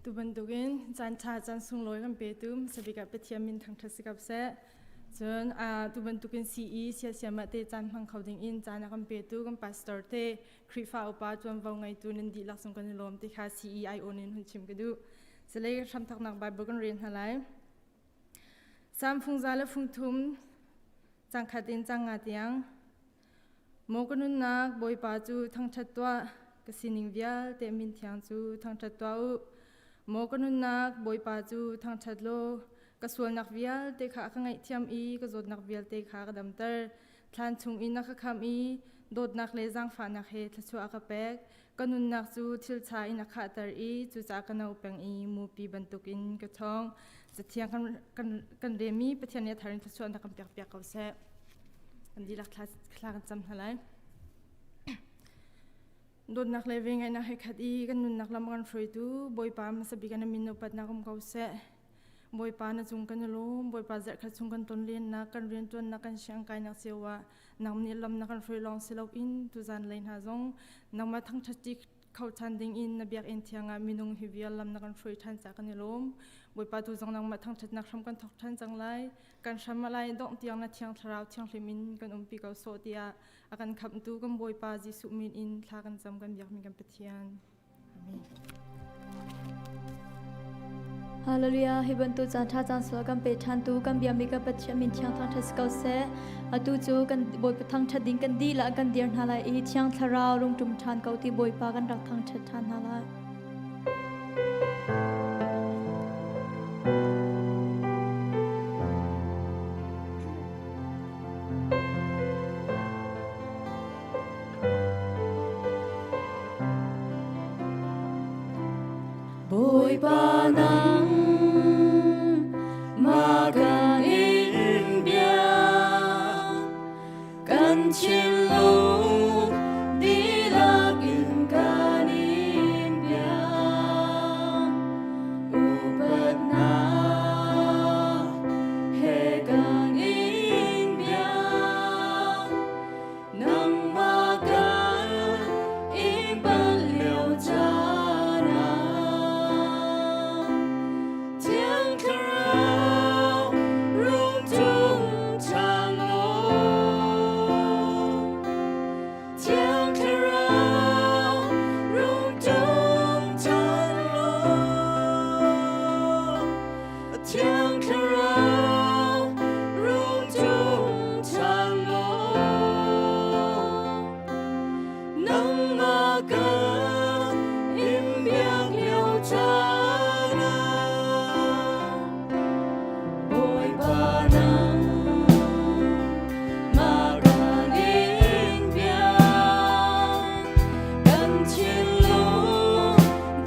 Tu bantukin caan ṭha caan sunglawi kan petu hmasabik ah Pathian min thangṭhat si ko seh. Cun tu bantukin CE siasiam ah te caan hmang kho ding in caan a kan petu kan pastor te Khrihfa upa ṭuanvo ngeitu nan dihlak zong kan i lawm ti kha CE aiawh in hun chim ka duh. Silei hramthoknak Bible kan rel hna lai. Salm fungza le fungthum cangkhat in cang nga tiang. Maw ka nunnak Bawipa cu thangṭhat tuah, ka sining vialte min thiang cu thangṭhat tuah u. Maw ka nunnak Bawipa cu thangṭhat law, ka sualnak vialte kha a ka ngaihthiam i ka zawtnak vialte kha ka damter. Thlan chungin a ka khamh i dawtnak le zaangfahnak he thluachuah a ka pek. Ka nunnak cu thilṭha in a khahter i cucaah ka no peng i mupi bantukin ka ṭhawng. Cathiang kan relmi Pathian nih a thar in thluachuahnak kan pekpiak ko seh. Kan dihlak thla kan cam hna lai. Dawtnak le vengaihnak he khat i kan nunnak lam kan hruaitu Bawipa hmasa bik ah na min upatnak um ko seh. Bawipa na cung kan i lawm. Bawipa zarhkhat chung kan tonlennak, kan rianṭuannak, kan siangkainak cio ah nang nih lam na kan hruai lawng si loin tuzan lei hna zong nangmah thangṭhat kho ṭhan ding in na biakinn thiang ah minung hi vial lam na kan hruai ṭhan caah kan i lawm. Bawipa tu zong nangmah thangṭhatnak hram kan thawk ṭhan cang lai. Kan hram a lai dongh tiang na thiang thlarau thianghlim in kan umpi ko sawh tiah a kan khamhtu kan Bawipa Jesuh min in thla kan cam kan biakmi kan Pathian. Amen. Hallelujah hi bantuk caan ṭha caan sual kan pe ṭhan tu kan biami kan Pathian min thiang thangṭhat si ko seh atu cu kan Bawipa thangṭhat ding kan dilah kan dir hna lai i thiang thlarau rungṭum ṭhan ko ti Bawipa kan rak thangṭhat ṭhan hna lai. Bawipa nang ma kan in bia kan thinlung dihlak in kan in bia upatnak he kan in bia Nangmah kan in bal lio caan ah Thiang Thlarau rung ṭum ṭhan law Thiang Thlarau rung ṭum ṭhan law Thiang Thlarau rung ṭum ṭhan law nangmah kan in biak lio caan ah Bawipa nangmah kan in biak kan thinlung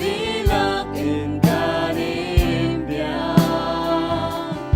dihlak in kan in biak.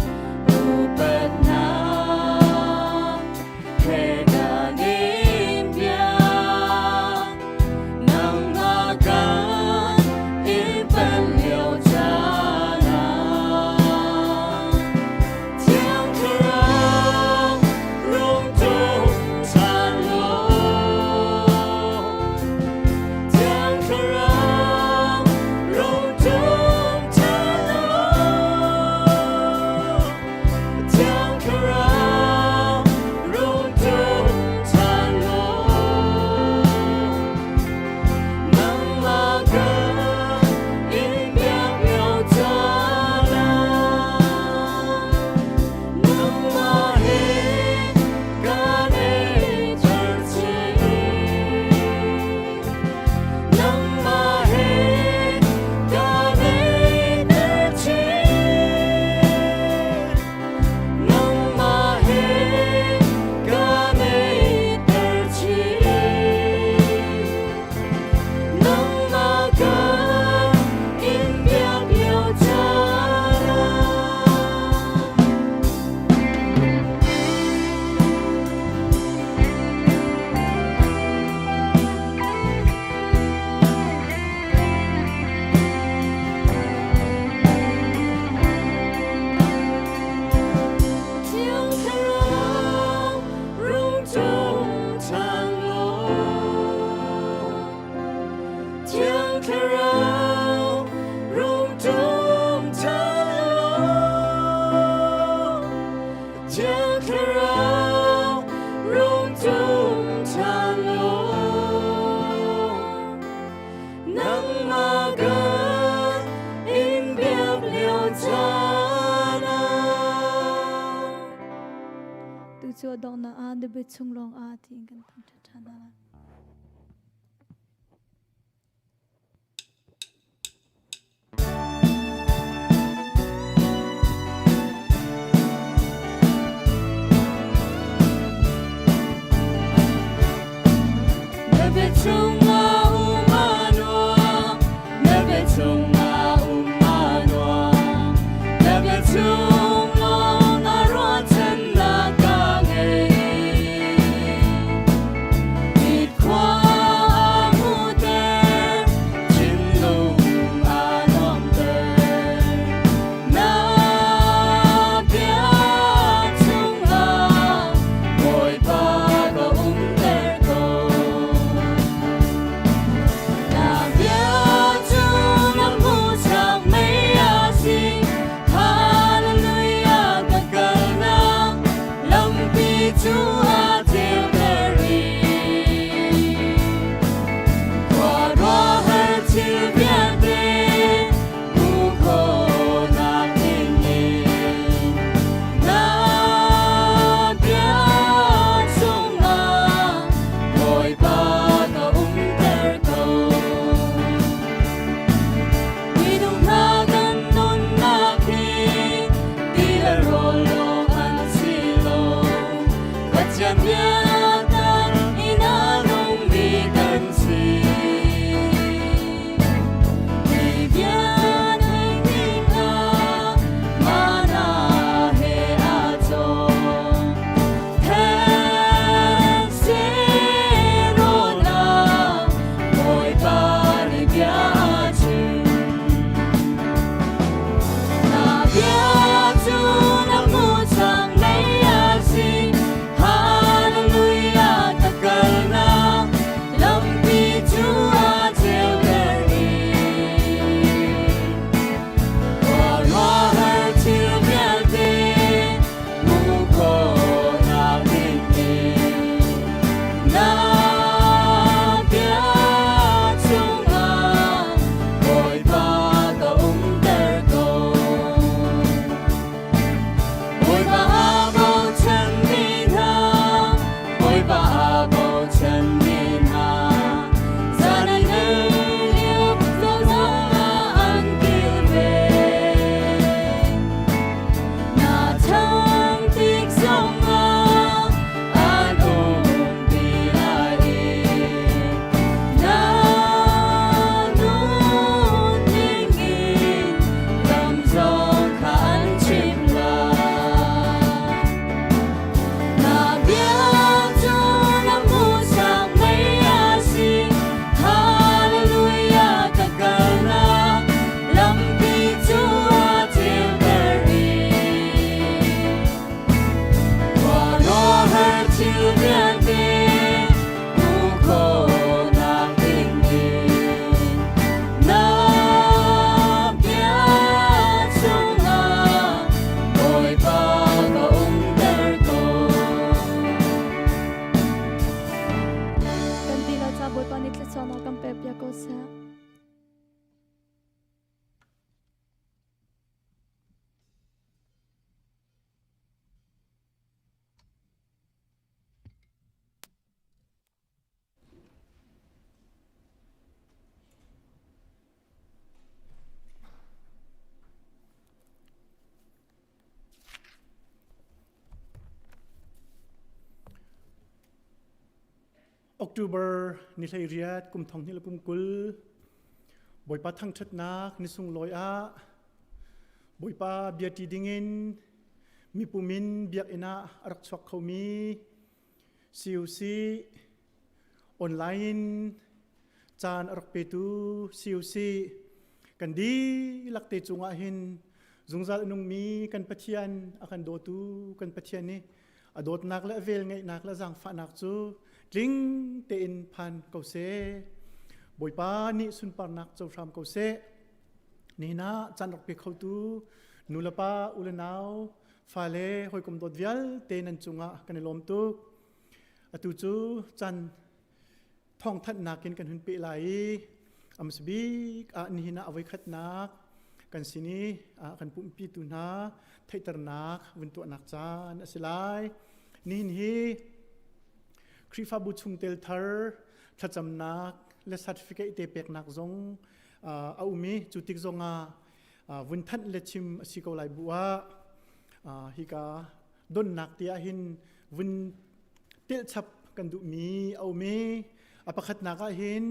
cu a donghnak ah na bia chung lawng ah tiin kan thangṭhat ṭhan hna lai. Na bia chungah um a nuam, na bia chungah um a nuam, na bia chung lawng ah ruahchannak ka ngei. Nikhua a hmuhter, thinlung aa nuamhter. Na bia chungah Bawipa ka umter ko. Na bia cu na hmuhsak mei a si. Hallelujah ka kalnak lampi cu a ceuter rih. Khuaruahhar thil vialte hmuh khawhnak dingin na bia chungah Bawipa ka umter ko. Minung hna kan nunnak hi ti le rawl lawng an si lo. Pathian bia tak in a nungmi kan si. Hi bia theih dingah mana he aa cawm. Thetse rawn ah Bawipa nih bia a chim. Na bia cu na hmuhsak mei a si. Hallelujah ka kalnak lampi cu a ceuter rih. Khuaruahhar thil vialte hmuh khawhnak dingin na bia chungah Bawipa ka umter ko. Bawipa aa bochanmi hna, Bawipa aa bochanmi hna, zan an ei lio zongah an kilven. Na ṭhang tik zongah an umpi lai i na nunning in lam zong kha an chim lai. Na bia cu na hmuhsak mei a si. Hallelujah ka kalnak lampi cu a ceuter rih. Khuaruahhar thil vialte hmuh khawhnak dingin na bia chungah Bawipa ka umter ko. Kan dihlak ca Bawipa nih thluachuahnak kan pekpiak ko seh. October ni 18 kum thong hnih le kum 20 Bawipa thangṭhatnak ni sunglawi ah Bawipa biaṭi dingin mipum in biakinn ah a rak chuak khomi CUC online in caan a rak petu CUC kan dihlak te cungah hin zungzal a nungmi kan Pathian a kan dawtu kan Pathian nih a dawtnak le a velngeihnak le zaangfahnak cu tling tein phan ko seh. Bawipa nih sunparnak co hram ko seh. Nihin ah caan rak pe khotu nulepa ulenau fale hawikom dawt vialte nan cungah kan i lawm tuk. Atu cu caan thawngthanhnak in kan hun peh lai i amsabik ah nihin ah avoi khatnak kan sin i kan pumpi tu hna theihternak vun tuahnak caan a si lai. Nihin hi Khrihfabu chungtel thar thlacamnak le certificate te peknak zong a um i cu tik zongah vun thanh le chim a si ko lai bu ah hika donnak te ah hin vun telhchap kan duhmi a um i a pakhatnak ah hin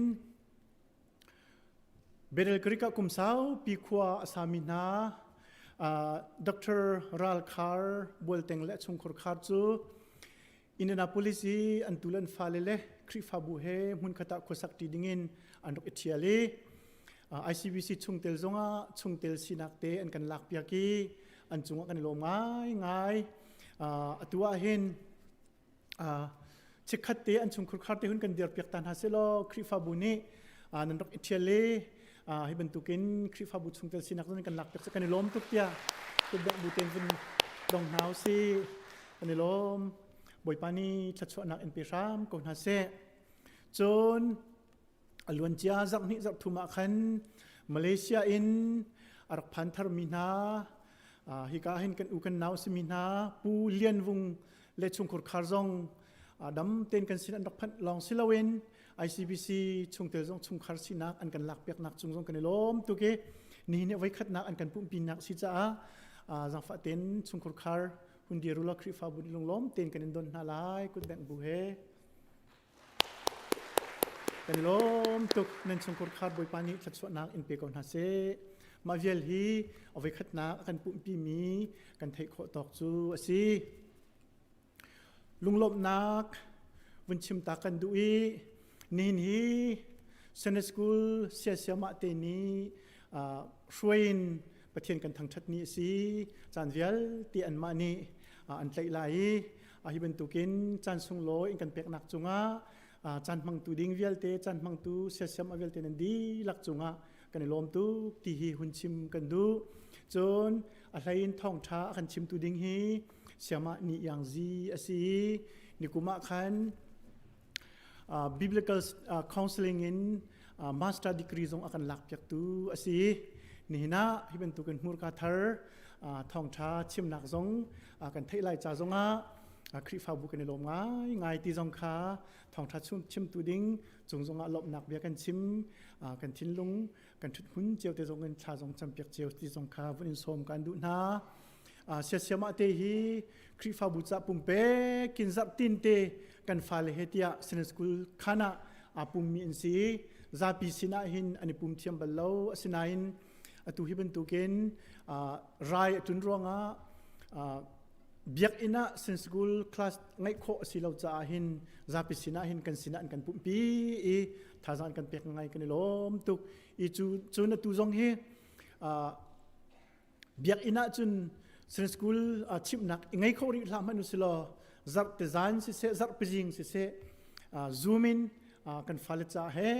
Berel Creek ah kum saupi khua a sami hna Dr. Ral Khar Bualteng le chungkhur khar cu Indianapolis i an tu le an fale le Khrihfabu he hmunkhat ah khuasak ṭi dingin an rak i ṭhial i ICBC chungtel zongah chungtel sinak te an kan lakpiak i an cungah kan i lawm ngaingai. Atu ah hin chikkhat te an chungkhur khar te hun kan dirpiak ta hna selaw Khrihfabu nih nan rak i ṭhial i hi bantukin Khrihfabu chungtel sinak zong kan lakpiak kan i lawm tuk tiah kutdongh bu tein vun dong hna usih. Kan i lawm. Bawipa nih thluachuahnak in pe hram ko hna seh. Cun a luancia zarh hnih zarh thum ah khan Malaysia in a rak phan tharmi hna hika hin kan u kan nau simi hna Pu Lian Vung le chungkhur khar zong dam tein kan sin an rak phanh lawng si loin ICBC chungtel zong chungkhar sinak an kan lakpiaknak cung zong kan i lawm tuk i nihin hi voikhatnak an kan pumhpinak si caah zangfah tein chungkhur khar hun dir ulaw Khrihfabu nih lunglawm tein kan in don hna lai kutbengh bu he kan i lawm tuk nan chungkhur khar Bawipa nih thluachuahnak in pe ko hna seh mah vial hi a voikhatnak a kan pumhpi mi kan theih khawh tawk cu a si lunglawmhnak vun chim ta kan duh i nihin hi Sunday School siasiamah te nih hruai in Pathian kan thangṭhat ni a si. Caan vialte anmah nih an tlaih lai i hi bantukin caan sunglawi in kan peknak cungah caan hmangtu ding vialte, caan hmangtu siasiam a vialte nan dihlak cungah kan i lawm tuk ti hi hun chim kan duh. Cun a hlei in thawngṭha a kan chimtu ding hi Siamah Ni Iang Zi a si i nikum ah khan biblical counseling in master degree zong a kan lakpiaktu a si. Nihin ah hi bantukin hmurka thar thawngṭha chimnak zong kan theih lai ca zongah Khrihfabu kan i lawm ngaingai ti zong kha thawngṭha chimtu ding cung zongah lawmhnak bia kan chim kan thinlung kan ṭhuthmun cio te zong in thla zong campiak cio ti zong kha vun in sawm kan duh hna. Siasiamah te hi Khrihfabu ca pumpek in zarhtin te kan fale he tiah Sunday School khan ah aa pummi an si. Zapi sinah hin an i pum thiam bal lo. Asinain atu hi bantukin rai a ṭun ruangah biakinn ah Sunday School class ngeih khawh a si lo caah hin zapi sinah hin kan sinah an kan pumhpi i thazaang an kan pek ngai kan i lawm tuk. I cu cun atu zong hi Biakinn ah cun Sunday school chimhnak i ngei kho rih hlah hmanh usilaw zarhte zan siseh zarhpi zing siseh zoom in kan fale ca he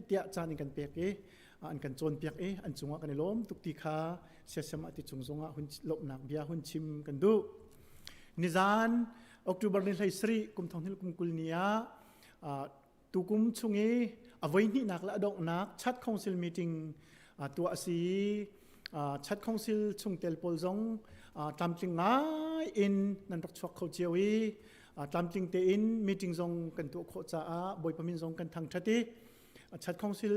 tiah caan in kan pek i an kan cawnpiak i an cungah kan i lawm tuk ti kha siasem ah ti cung zongah hun lawmhnak bia hun chim kan duh. Nizan October ni 13 kum thong hnih kum 20 ni ah Tukum chung i a voihnihnak le a donghnak Chat Council meeting tuah a si i Chat Council chungtel pawl zong tlamtling ngai in nan rak chuak kho cio i tlamtling tein meeting zong kan tuah khawh caah Bawipa min zong kan thangṭhat i Chat Council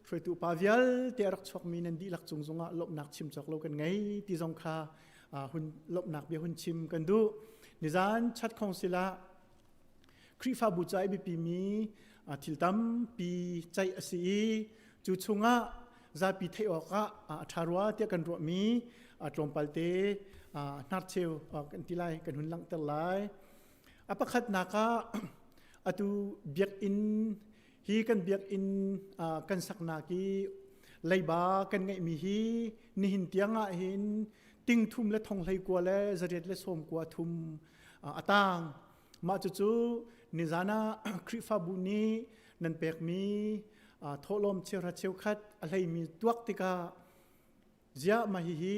hruaitu upa vialte a rak chuakmi nan dihlak cung zongah lawmhnak chim cawk lo kan ngei ti zong kha hun lawmhnak bia hun chim kan duh. Nizan Chat Council ah Khrihfabu ca i biapimi thil tampi ceih a si i cu chungah zapi theih awkah a ṭha rua tiah kan ruahmi tlawmpal te hnarcheu kan ti lai kan hun langhter lai. A pakhatnak ah atu biakinn hi kan biakinn kan saknak i leiba kan ngeihmi hi nihin tiang ah hin ting thum le thong hlei kua le zariat le sawm kua thum a tang Mah cucu nizan ah Khrihfabu nih nan pekmi thawhlawm cheuhra cheukhat a hleimi tuak tikah ziah mah hihi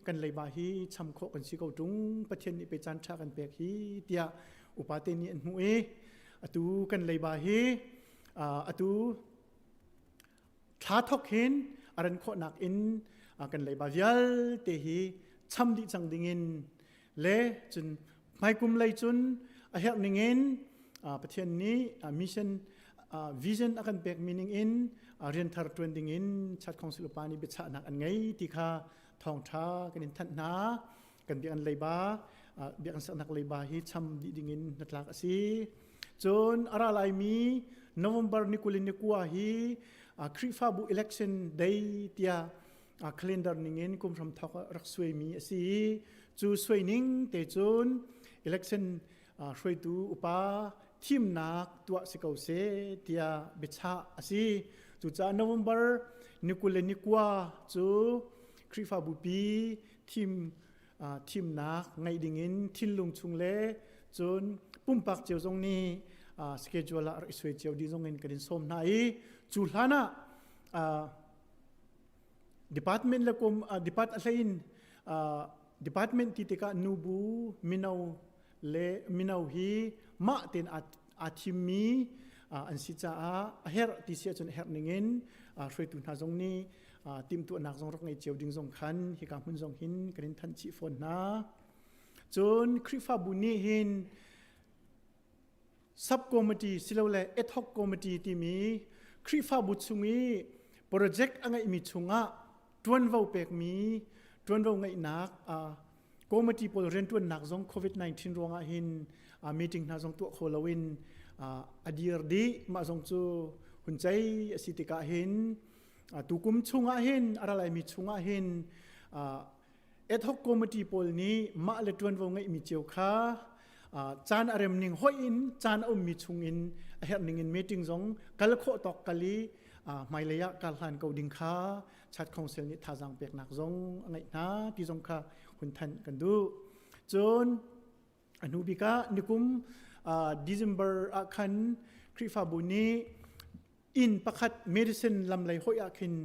kan leiba hi cham khawh kan si ko ṭung Pathian nih pe caan ṭha kan pek hi tiah upate nih an hmuh i atu kan leiba hi atu thla thok hin a ran khawhnak in kan leiba vialte hi cham dih cang dingin le cun hmaikum lei cun A herh ningin Pathian nih mission vision a kan pek mi ningin rian thar ṭuan dingin Church Council upa nih biachahnak an ngei ti kha thawngṭha kan in thanh hna. Kan biakinn leiba biakinn saknak leiba hi cham dih dingin hnatlak a si. Cun a ra laimi November ni 20 ni kua hi Khrihfabu election day tiah calendar ningin kum hram thawk rak suaimi a si i cu suai ning te cun election hruaitu upa thimnak tuah si ko seh tiah biachah a si. Cucaah November ni 20 le ni kua cu Khrihfabu pi thim thimnak ngeih dingin thinlung chung le cun pumpak cio zong nih schedule ah rak i suai cio dih zong in kan in sawm hna i cu hlan ah department le kum depart a hlei in department ti tikah nubu mino le mino hi mah tein aa thimmi an si caah a herh ti si ahcun a herh ningin hruaitu hna zong nih timhtuahnak zong rak ngei cio ding zong khan hika hmun zong hin kan in thanh chih fawn hna. Cun Khrihfabu nih hin subcommittee silole ad hoc committee timi Khrihfabu chung i project a ngeihmi chungah ṭuanvo pekmi ṭuanvo ngeihnak committee pawl rianṭuannak zong COVID-19 ruangah hin meeting hna zong tuah kho loin a dir dih. Mah zong cu hun cei a si tikah hin tukum chungah hin a ra laimi chungah hin ad hoc committee pawl nih mah le ṭuanvo ngeihmi cio kha caan a rem ning hoih in caan a ummi chung in a herh ning in meeting zong kal khawh tawk kal i hmailei ah kar hlan ko ding kha Chat Council nih thazaang peknak zong a ngeih hna ti zong kha hun thanh kan duh. Cun a hnu bik ah nikum December ah khan Khrihfabu nih inn pakhat medicine lam lei hoih ah khin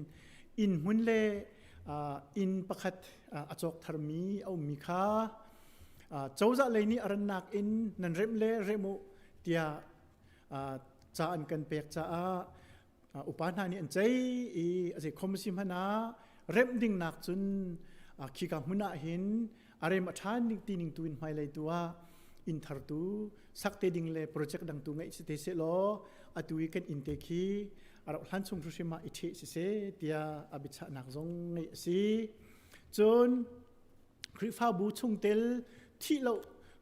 inn hmun le inn pakhat a cawk tharmi a ummi kha cozah lei nih a rannak in nan remh le remh u tiah ca an kan pek caah upa hna nih an cei i a zei khom si hmanh ah remh ding nak cun khika hmun ah hin a rem a ṭhan ding ti ning tu in hmailei tu ah inn thar tu sak te ding le project dang tu ngeih si te seh law atu i kan inn te khi a rauh hlan chung hrim ah i ṭheh si seh tiah a biachahnak zong ngeih a si. Cun Khrihfabu chungtel thih lo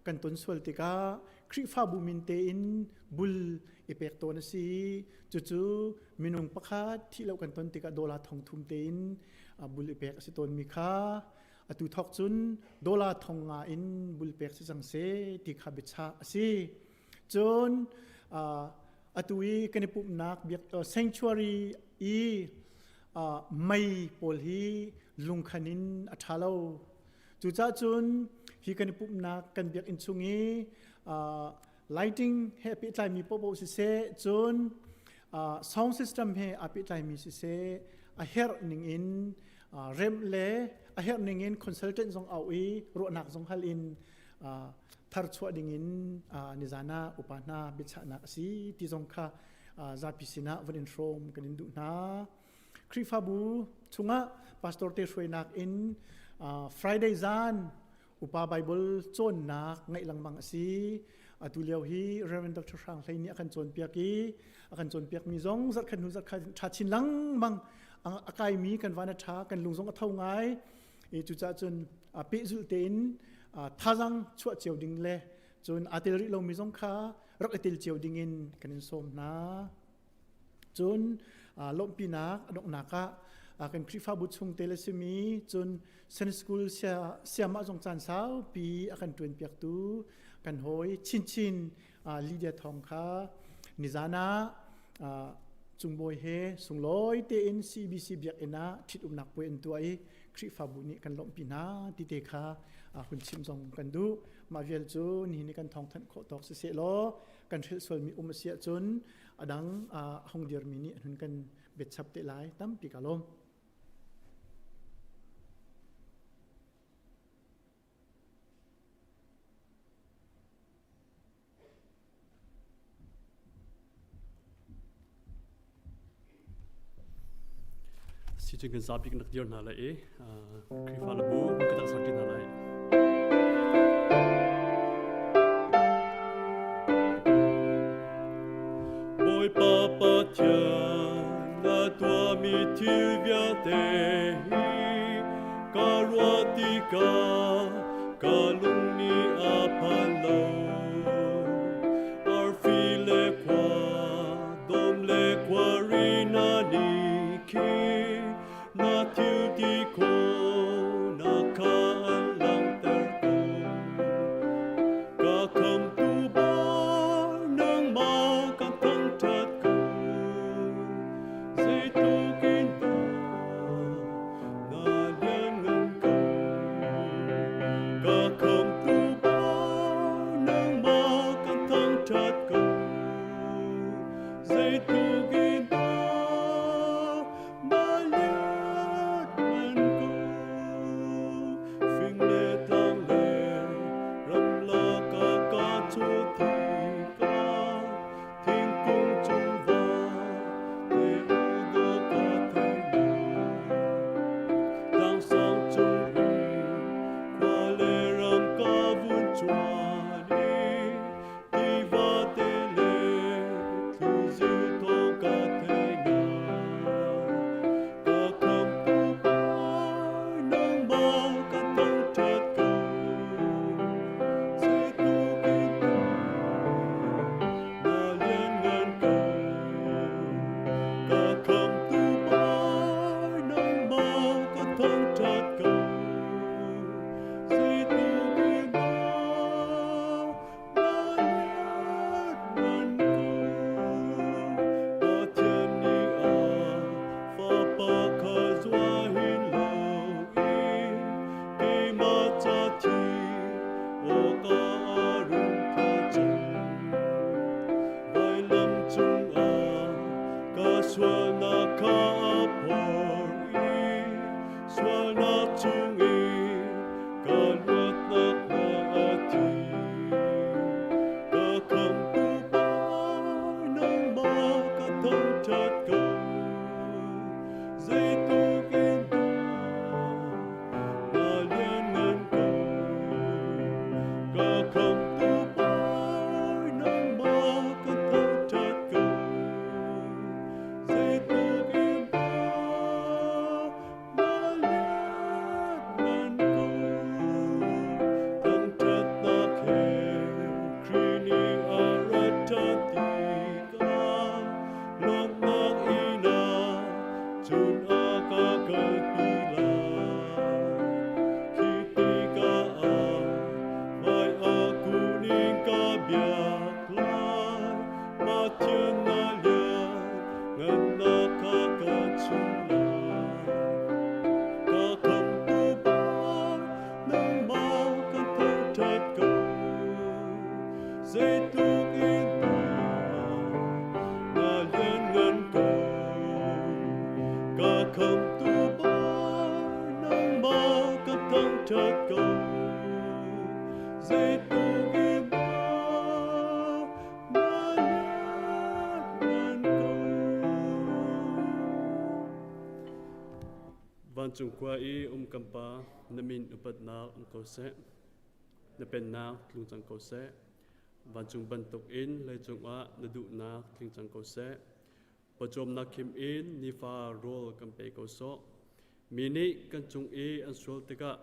kan ton sual tikah Khrihfabu min tein bul i pek tawn a si. Cucu minung pakhat thih lo kan ton tikah dollar thong thum tein bul i pek a si tawnmi kha atu thawk cun dollar thong nga in bul pek si cang seh ti kha biachah a si. Cun atu i kan i pumhnak biak sanctuary i mei pawl hi lungkhan in a ṭha lo. Cucaah cun hi kan i pumhnak kan biakinn chung i lighting he a pehtlaimi paohpaoh siseh, cun sound system he aa pehtlaimi siseh, a herh ning in remh le a herh ning in consultant zong auh i ruahnak zong hal in tharchuah ding in nizan ah upa hna biachahnak a si ti zong kha zapi sinah van in hrawm kan in duh hna. Khrihfabu chungah pastor te hruainak in Friday zan upa Bible cawnnak ngaih lengmang a si. Atu lio hi Reverend Dr. Hrang Hlei nih a kan cawnpiak i a kan cawnpiak mi zong zarhkhat hnu zarhkhat ṭha chin lengmang a kaimi kan van a ṭha kan lung zong a tho ngai. I cucaah cun pehzulh tein thazaang chuah cio ding le cun aa tel rih lomi zong kha rak i tel cio ding in kan in sawm hna. Cun lawmhpinak a donghnak ah kan Khrihfabu chung te le simi cun Sunday School siamah zong caan saupi a kan ṭuanpiaktu kan hawi chinchin Lydia Thawng kha nizan ah cungbawi he sunglawi tein CBC biakinn ah ṭhitumnak puai an tuah i Khrihfabu nih kan lawmhpi hna ti te kha hun chim zong kan duh. Mah vial cu nihin ni kan thawngthanh khawh tawk siseh law kan hrelh sualmi um a si ahcun a dang a hung dirmi nih an hun kan biachap te lai tampi ka lawm. Si cun kan zapi kan rak dir hna lai i Khrihfa le bu kan tak sak hna lai. tikah ka lung nih a phan lo. Arfi le khua, dawm le khuari na nih khi na thil ti khawhnak kha an langhter ko. Ka khamtu bar nangmah kan thangṭhat ko. Zeitluk in dah na lianngan ko. Ka khamtu bar nangmah kan thangṭhat ko. Zeitluk in dah na lianngan ko. Fing le tlang le ramlak ah ka cu tikah thingkung cung va te udaw ka thei Tlangsang cung i khua le ram ka vun cuan i tiva te le thlizil thawng ka thei na. Ka khamtu pa nangmah ka thangṭhat ko. Zeitluk in dah na lianngan ko. Ka khamtu pa nangmah ka thangṭhat ko. Zeitluk in dah na lianngan ko. Pathian nih a Fapa kha zuah hin loin keimah ca thi awkah a rung thlah cang. Vailam cungah ka sualnak kha a phor i sualnak chungin ka luatnak hnga a thi. Ka khamtu pa nangmah ka thangṭhat ko. Zeitluk in dah na lianngan ko. Ka khamtu pa nangmah ka thangṭhat ko. Zeitluk in dah na lianngan ko. Thangṭhatnak he Khrih nih a rat ṭhan tikah lawmhnak inn ah cun a ka kalpi lai. Khi tikah ah hmai a kun in ka biak lai. Pathian na lianngannak kha ka chim lai. Ka khamtu pa nangmah ka thangṭhat ko. Zeitluk in dah na lianngan ko. Ka khamtu pa nangmah ka thangṭhat ko. Zeitluk in dah na lianngan ko. Vancung khua i um kan Pa, na min upatnak um ko seh. Na pennak tlung cang ko seh. Vancung bantuk in leicung ah na duhnak tling cang ko seh. Pawcawmnak khim in nifa rawl kan pe ko sawh. Mi nih kan cung i an sual tikah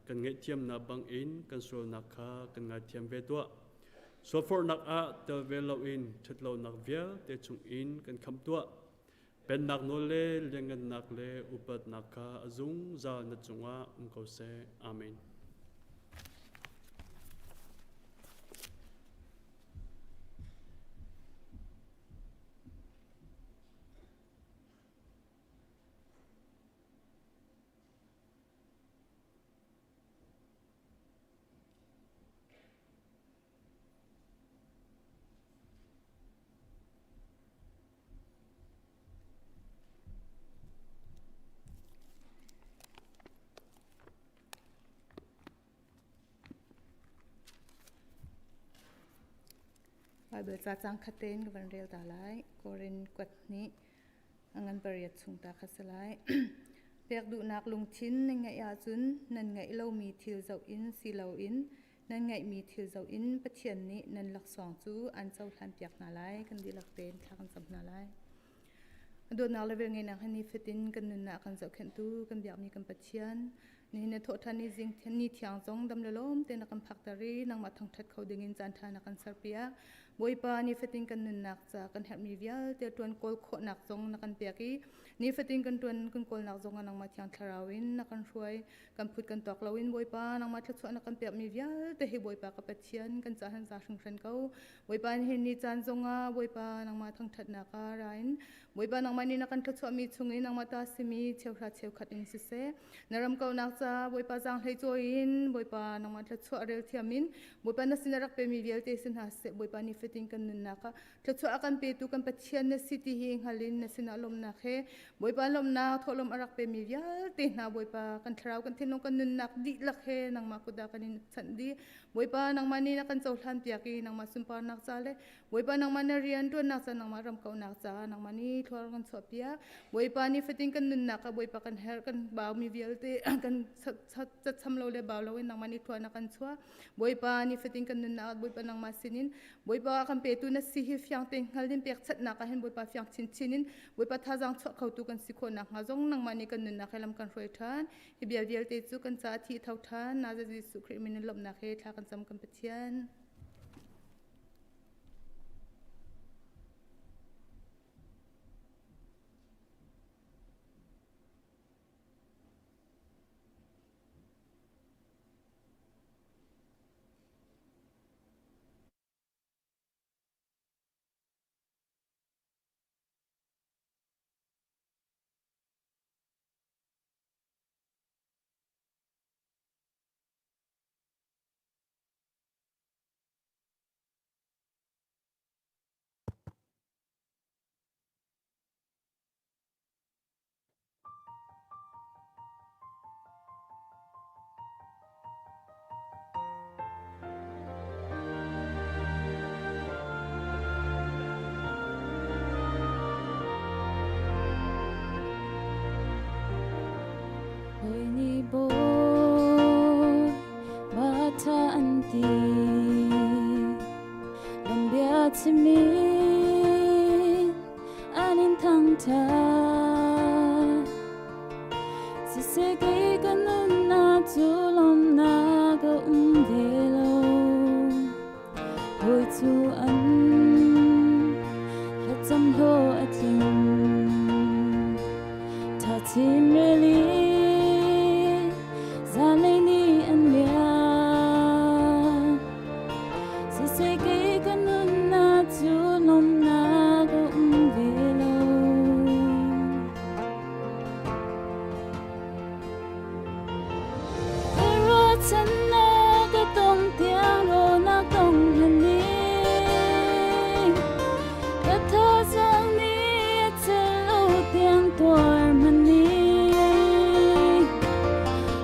kan ngaihthiamnak bangin kan sualnak kha kan ngaithiam ve tuah. Sualforhnak ah tel ve loin ṭhatlonak vialte chungin kan khamh tuah. Pennak nawl le lianngannak le upatnak kha a zungzal na cungah um ko seh. Amen. Bible ca cang khat tein ka van rel ta lai. Korin kuat hnih a ngan pariat chung ta kha si lai. Pek duhnak lungthin nan ngeih ahcun nan ngeih lomi thil zoh in si loin nan ngeihmi thil zoh in Pathian nih nan laksawng cu an cohlanpiak hna lai. Kan dihlak tein thla kan cam hna lai. Dawtnak le velngeihnak he nifatin kan nunnak kan zohkhenhtu kan biakmi kan Pathian. Nihin na thawhṭhan ni zing ni thiang zong dam le lawm te na kan phakter i nangmah thangṭhat kho dingin caan ṭha na kan serpiak. Bawipa, nifatin kan nunnak ca kan herhmi vialte ṭuan kawl khawhnak zong na kan pek i nifatin kan ṭuan kan kawlnak zong ah nangmah thiang thlarau in na kan hruai. Kan phut kan tawk loin Bawipa, nangmah thluachuah na kan pekmi vialte hi Bawipa ka Pathian kan ca han za hringhran ko. Bawipa nihin ni caan zongah Bawipa nangmah thangṭhatnak ah ra in Bawipa nangmah nih na kan thluachuahmi chungin nangmah ta simi cheuhra cheukhat in siseh na ram kaunak ca Bawipa zaanghlei cawi in Bawipa nangmah thluachuah rel thiam in Bawipa na sin a rak pemi vialte si hna seh Bawipa nifatin kan nunnak ah thluachuah a kan petu kan Pathian na si ti hi hngal in na sinah lawmhnak he Bawipa lawmhnak thawhlawm a rak pemi vialte hna Bawipa kan thlarau kan thinlung kan nunnak dihlak he nangmah kut ah kan in chanh dih Bawipa nangmah nih na kan cohlan piak i nangmah sunparnak ca le Bawipa nangmah na rian ṭuannak ca nangmah ram kauhnak caah nangmah nih thlua kan chuahpiak. Bawipa ni fatin kan nunnak ah Bawipa kan herh kan baumi vialte kan cacham lo le bau loin nangmah nih thlua na kan chuah. Bawipa ni fatin kan nunnak ah Bawipa nangmah sinin Bawipa kan petu na si hi fiang te hngal in pekchanhnak ah hin Bawipa fiang chinchin in Bawipa thazaang chuah khotu kan si khawh nakhnga zong nangmah nih kan nunnak he lam kan hruai ṭhan. Hi bia vialte cu kan caah thi tho ṭhan. Nazareth Jesuh Khrih min in lawmhnak he thla kan cam kan Pathian. Hawi nih bawi ba an ti Lambia chimin an in thangṭhat Siseh kei ka nunnak cu lawmhnak a um ve lo Hawi cu an thlacam hlawh a tling. Tha chin rel i zanlei ni an liam. Siseh kei ka nunnak cu lawmhnak a um ve lo. Ka ruahchannak ka tong tiang rawlnak tong hmaning. Ka thazaang nih a cel lo tiang tuar hmaning.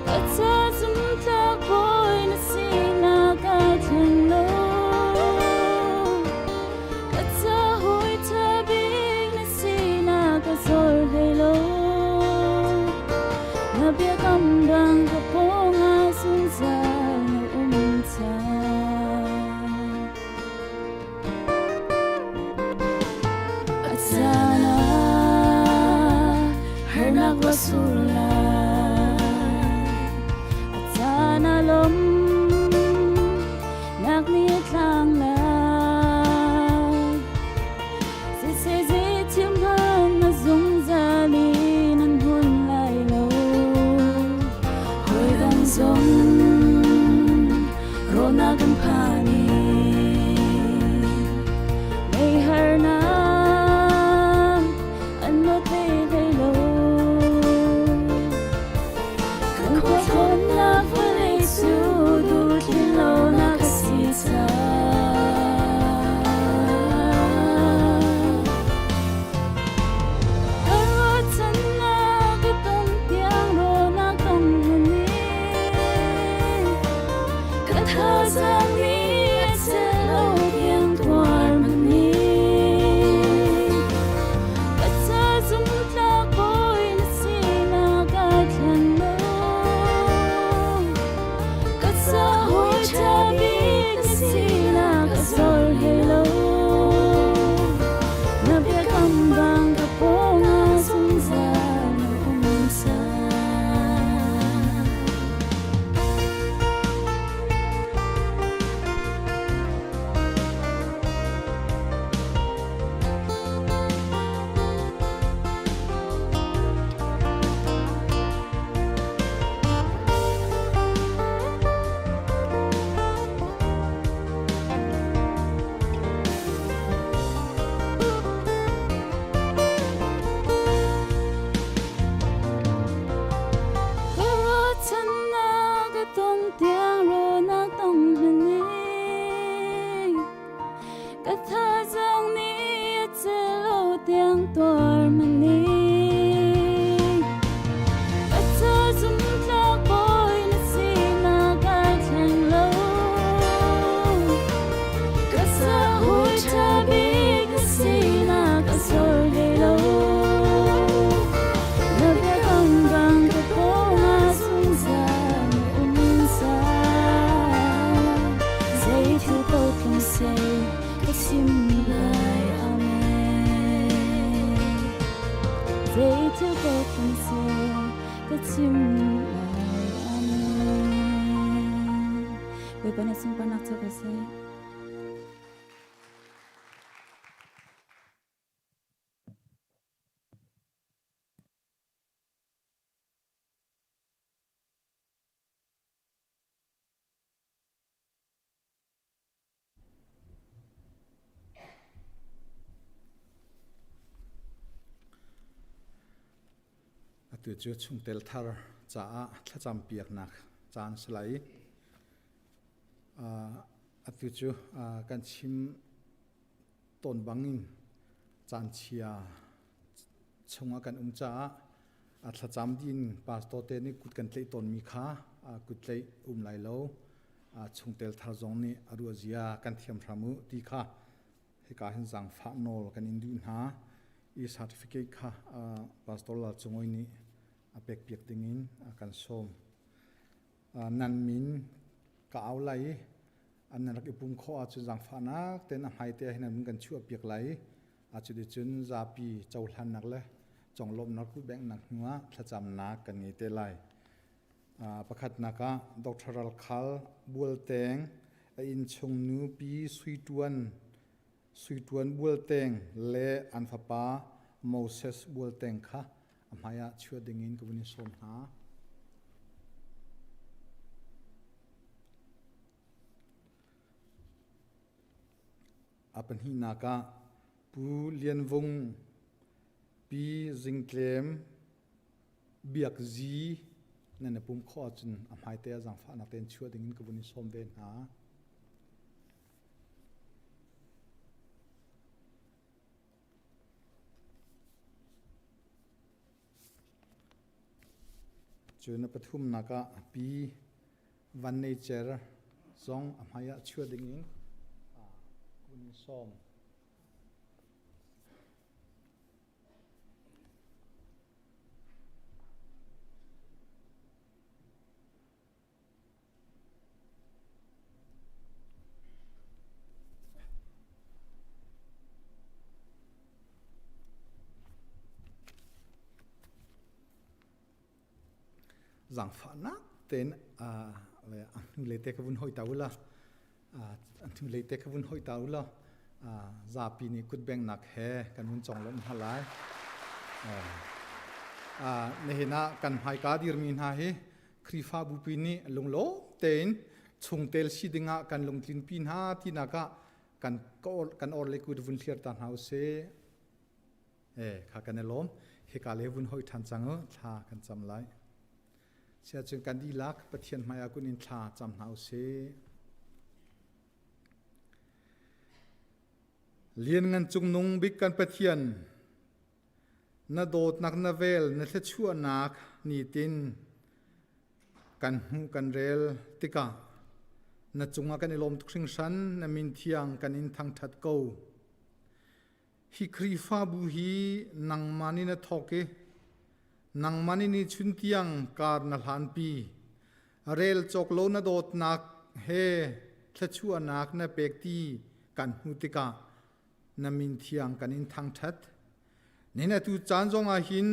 Ka ca zumtlak bawi na sinak aa thleng lo. Ka ca hawi ṭha bik na sinak ka zor hlei lo. Na biakam bang ka pawngah zungzal na um cang. A caan ah harnak va sur lai. A caan ah lawm nak nih a tlang lai. Siseh zeithil hmanh na zungzal in an hun lai lo. Hawi zong rawlnak kan phan i mei harnak an luat ve hlei lo. Kan khualtlawnnak vawlei cu duhtlin lonak a si caah. Ka ruahchannak ka tong tiang rawlnak tong hmanin. Ka thazaang nih a cel lo tiang tuar maning. Ka ca zumtlak bawi na sinak aa thlen lo. Ka ca hawi ṭha bik na sinak a zor hlei lo. Na biakam bang ka pawngah zungzal na um cang. Bawipa nih sunparnak co ko seh. Atu cu chungtel thar caah thlacam piaknak caan si lai. Atu cu kan chim tawn bangin caan chia chungah kan um caah a thlacam din pastor te nih kut kan tlaih tawnmi kha kut tlaih um lai lo. Chungtel thar zong nih a ruah zia kan thiam hram u ti kha hika hin zaangfah nawl kan in duh hna. I certificate kha Pastor Lal Cungoi nih a pek piak dingin a kan sawm. Nan min ka au lai i an nan rak i pum khawh ahcun zaangfahnak tein a hmaite ah hin an kan chuah piak lai i cuticun zapi cohlannak le conglawmhnak kutbenghnak hnu ah thlacamnak kan ngei te lai. Pakhatnak ah Dr. Ral Khal Bualteng a innchung nu Pi Sui Tuan Sui Tuan Bualteng le an fapa Moses Bualteng kha a hmai ah chuah dingin ka vun in sawm hna. A pahnihnak ah Pu Lian Vung, Pi Zing Tlem, Biak Zi nan i pum khawh ahcun a hmaite ah zaangfahnak tein chuah dingin ka vun in sawm ve hna. Cun a pathumnak ah Pi Van Nei Cer zong a hmai ah chuah dingin ka vun in sawm. Zaangfahnak tein a hnulei te ka vun hoi ta u la. A hnulei te ka vun hoi ta u law zapi nih kutbengnak he kan hun conglawmh hna lai. Nihin ah kan hmaika dirmi hna hi Khrihfabu pi nih lunglawm tein chungtel si dingah kan lungtlinpi hna tinak ah kan kan or le kut vun thlir ta hna usih. Kha kan i lawm. Hika le vun hoi ṭhan cang u, thla kan cam lai. Siahcun kan dihlak Pathian hmaiah kun in thla cam hna usih. Lianngan cungnung bik kan Pathian, na dawtnak na vel na thluachuahnak nitin kan hmuh kan rel tikah na cungah kan i lawm tuk hringhran na min thiang kan in thangṭhat ko. Hi Khrihfabu hi nangmah nih na thawk i nangmah nih nichun tiang kar na hlanpi. Rel cawk lo na dawtnak he thluachuahnak na pek ti kan hmuh tikah na min thiang kan in thangṭhat. Nihin atu caan zongah hin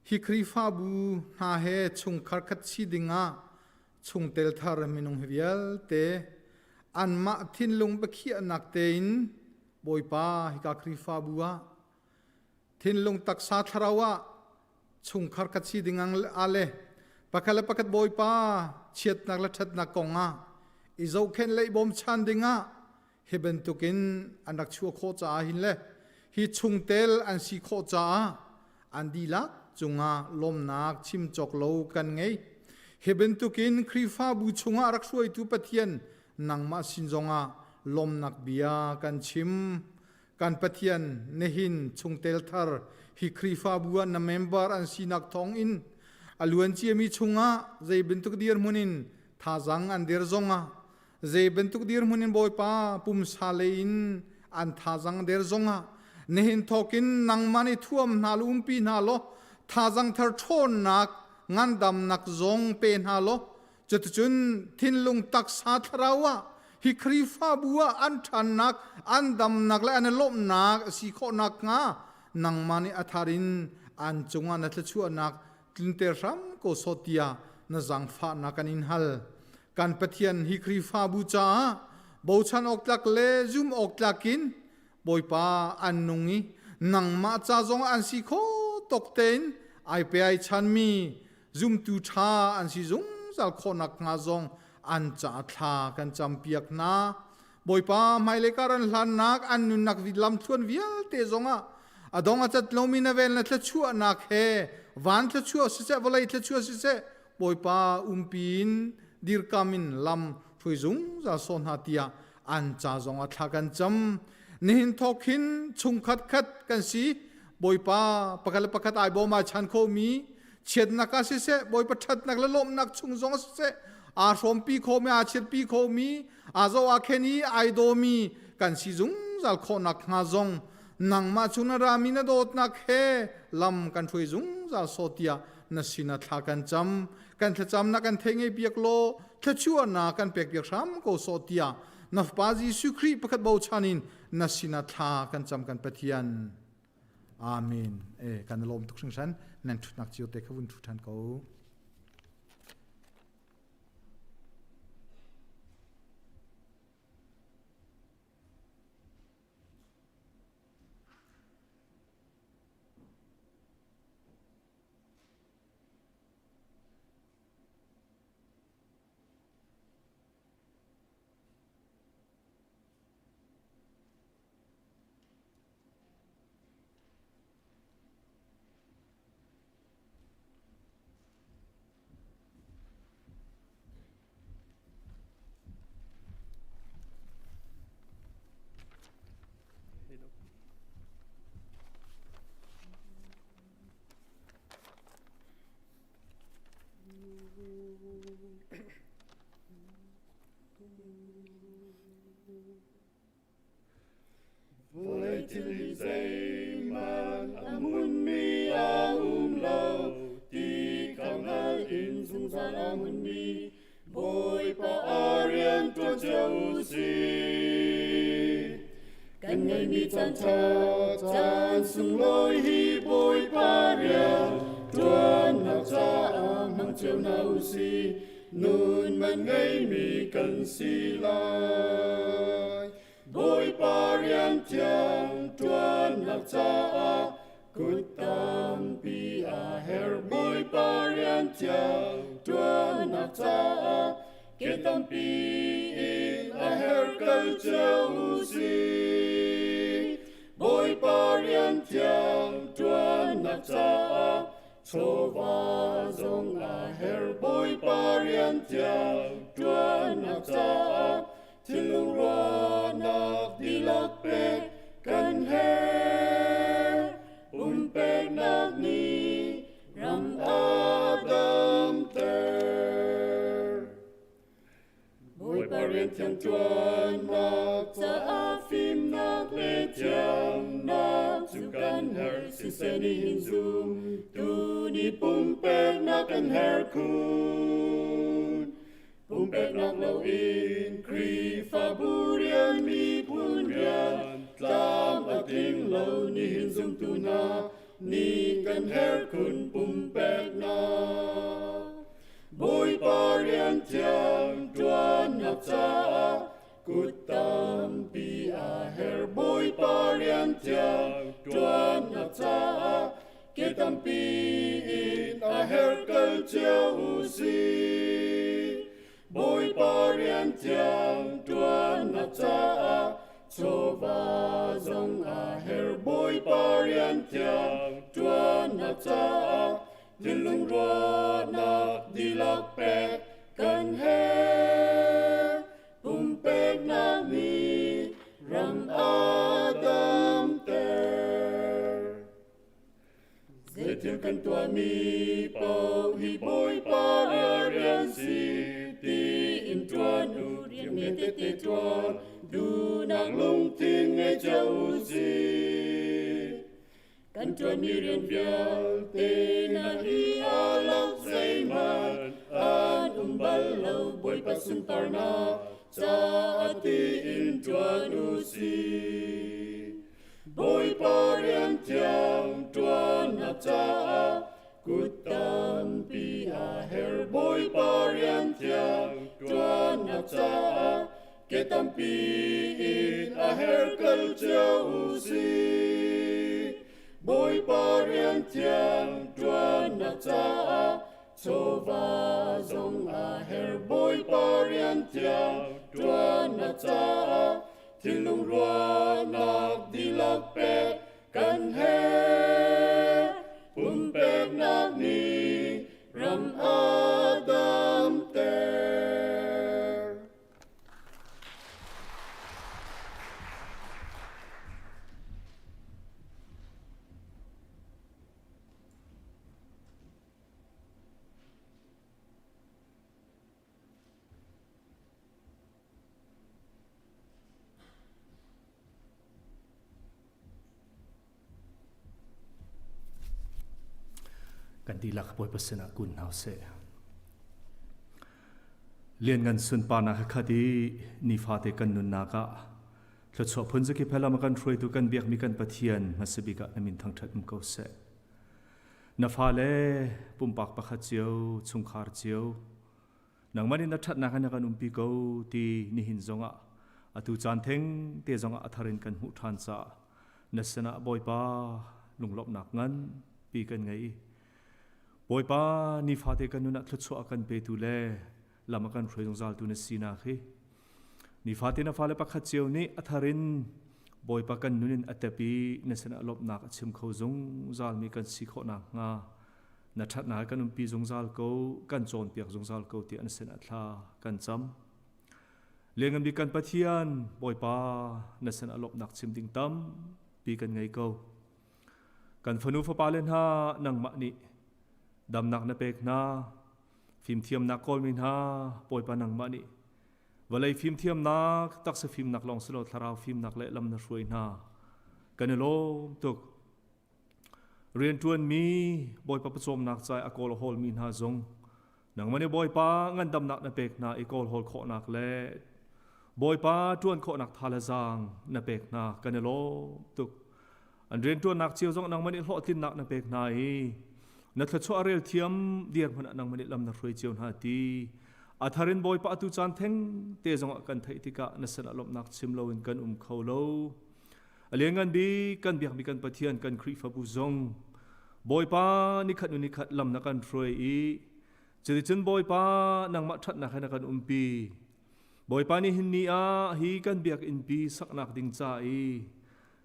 hi Khrihfabu hna he chungkhar khat si dingah chungtel thar minung hi vialte anmah thinlung biakhiahnak tein Bawipa hika Khrihfabu ah thinlung taksa thlarau ah chungkhar khat si ding ah le pakhat le pakhat Bawipa chiatnak le ṭhatnak kong ah i zohkhenh le i bawmchan ding ah hi bantukin an rak chuah khawh caah hin le hi chungtel an si khawh caah an dihlak cungah lawmnak chim cawk lo kan ngei. Hi bantukin Khrihfabu chungah rak hruaitu Pathian nangmah sin zongah lawmnak bia kan chim. Kan Pathian nihin chungtel thar hi Khrihfabu ah na member an sinak thawngin a luan ciami chungah zei bantuk dirhmun in thazang an dir zongah zei bantuk dirhmun in Bawipa pumsa lei in an thazang der zongah nihin thawkin nangmah nih thuam hna lu umpi hna law thazang thar ṭhawnnak ngandamnak zong pe hna law cuticun thinlung taksa thlarau ah hi Khrihfabu ah an ṭhannak an damnak le an i lawmhnak a si khawh nakhnga nangmah nih a thar in an cungah na thluachuahnak tlunter hram ko sawh tiah na zaangfahnak kan in hal. Kan Pathian hi Khrihfabu caah bochan awk tlak le zum awk tlak in Bawipa an nung i nangmah ca zong an si kho tok tein ai pe ai chanmi zumtu ṭha an si zungzal khawhnak hnga zong an ca thla kan campiak hna. Bawipa hmailei kar an hlannak an nunnak lamthluan vialte zongah a dong a cat lomi na vel na thluachuahnak he van thluachuah siseh vawlei thluachuah siseh Bawipa umpi in dirkam in lam hruai zungzal sawh hna tiah an ca zongah thla kan cam. Nihin thawk hin chungkhat khat kan si. Bawipa pakhat le pakhat ai bawm ai chan khomi chiatnak ah siseh Bawipa ṭhatnak le lawmhnak chung zong siseh aa hrawmpi khomi aa chiatpi khomi aa zoh aa khen i ai dawmi kan si zungzal khawhnak hnga zong nangmah cu na rami na dawtnak he lam kan hruai zungzal sawh tiah na sinah thla kan cam. Kan thlacamnak kan thei ngei piak law thluachuahnak kan pek piak hram ko sawh tiah na Fapa Jesuh Khrih pakhat bochan in na sinah thla kan cam kan Pathian. Amen. E kan lawm tuk hringhran nan thutnak cio te kha vun thu than ko. Vawlei thil hi zeihmanh a hmunmi a um lo ti kha hngal in zungzal a hmunmi Bawipa a rian ṭuan cio u sih. Kan ngeihmi caan ṭha caan sunglawi hi Bawipa rian ṭuannak caah hmang cio hna u sih. Nun man ngeimi kan si lai. Bawipa rian thiang ṭuannak caah kut tampi a herh. Bawipa rian thiang ṭuannak caah ke tampi in a herh kal cio u sih. Bawipa rian thiang ṭuannak caah chawva zong a herh. Bawipa rian thiang ṭuannak caah thinlung ruahnak dihlak pek kan herh. Pumpeknak nih ram a damter. Bawipa rian thiang ṭuannak caah fimnak le thiamnak cu kan herh. Siseh nihin zum tu nih pumpeknak kan herh khun. Pumpeknak loin Khrihfabu rian miphun rian tlam a tling lo nihin zumtu hna nih kan herh khun pumpeknak. Bawipa rian thiang ṭuannak caah kut tampi a herh. Bawipa rian thiang ṭuannak caah ke tampi in a herh kal cio u sih. Bawipa rian thiang ṭuannak caah chawva zong a herh. Bawipa rian thiang ṭuannak caah thinlung ruahnak dihlak pek kan herh. Pumpeknak nih ram a damter. Zeithil kan tuahmi paoh hi Bawipa rian si tiin ṭuan u, rian tete ṭuan duhnak lungthin ngei cio u sih. Kan ṭuanmi rian vialte na hi a lak zeihmanh an um bal lo Bawipa sunparnak caah tiin ṭuan u sih. Bawipa rian thiang ṭuannak caah Kut tampi a her Bawipa rian thiang ṭuannak caah ke tampi in a her kal cio u sih. Bawipa rian thiang ṭuannak caah chawva zong a her Bawipa rian thiang ṭuannak caah thinlung ruahnak dihlak pek kan herh. Pumpeknak nih ram a damter. Kan dihlak Bawipa sinah kun hna usih. Lianngan sunparnak he khat i nifate kan nunnak ah thluachuah phun zakip he lam a kan hruaitu kan biakmi kan Pathian hmasa bik ah na min thangṭhat um ko seh. Na fale pumpak pakhat cio, chungkhar cio, nangmah nih na ṭhatnak in na kan umpi ko ti nihin zongah atu caan theng te zongah a thar in kan hmuh ṭhan caah na sinah Bawipa lunglawmhnak nganpi kan ngei. Bawipa nifate kan nun ah thluachuah a kan petu le lam a kan hruai zungzaltu na sinak hi nifate na fale pakhat cio nih a thar in Bawipa kan nun in a tep i na sinah lawmhnak a chim kho zungzalmi kan si khawh nakhnga na ṭhatnak kan umpi zungzal ko kan cawnpiak zungzal ko tiah na sinah thla kan cam Lianngan bik kan Pathian Bawipa na sinah lawmhnak chim ding tampi kan ngei ko kan fanu fapa le hna nangmah nih damnak na pek hna fimthiamnak kawlmi hna Bawipa nangmah nih vawlei fimthiamnak taksa fimnak lawng si lo thlarau fimnak le lam na hruai hna kan i lawm tuk Rianṭuanmi Bawipa pawcawmnak ca i a kawl a hawlmi hna zong nangmah nih Bawipa ngandamnak na pek hna i kawl hawl khawhnak le Bawipa ṭuan khawhnak tha le zaang na pek hna kan i lawm tuk. An rianṭuannak cio zong nangmah nih hlawhtlinnak na pek hna i na thluachuah rel thiam dirhmun ah nangmah nih lam na hruai cio hna ti a thar in Bawipa atu caan theng te zongah kan theih tikah na sinah lawmhnak chim loin kan um kho lo. A lianngan bik kan biakmi kan Pathian kan Khrihfabu zong Bawipa nikhat nu nikhat lam na kan hruai i cuticun Bawipa nangmah ṭhatnak he na kan umpi. Bawipa nih hin ni ah hi kan biakinnpi saknak ding ca i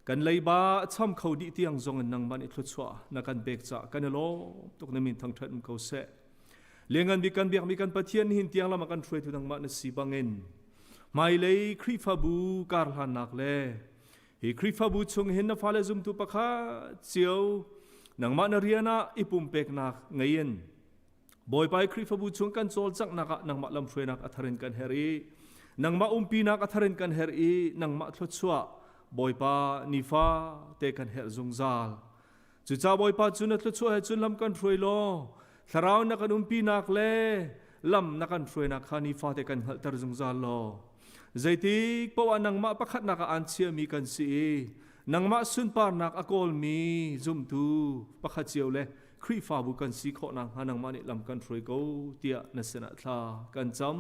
kan leiba a cham kho dih tiang zong in nangmah nih thluachuah na kan pek caah kan i lawm tuk na min thangṭhat um ko seh. Lianngan bik kan biakmi kan Pathian nihin tiang lam a kan hruaitu nangmah na si bangin hmailei Khrihfabu karhlannak le hi Khrihfabu chung hin na fale zumtu pakhat cio nangmah na rian ah i pumpeknak ngei in Bawipa i Khrihfabu chung kan cawlcanghnak ah nangmah lamhruainak a thar in kan herh i nangmah umpinak a thar in kan herh i nangmah thluachuah Bawipa nifa te kan herh zungzal. Cucaah Bawipa cu na thluachuah he cun lam kan hruai law thlarau na kan umpinak le lam na kan hruainak kha nifate kan hngalhter zungzal law zeitik paoh ah nangmah pakhatnak ah aan chiami kan si i nangmah sunparnak a kawlmi zumtu pakhat cio le Khrihfabu kan si khawh nakhnga nangmah nih lam kan hruai ko tiah na sinah thla kan cam.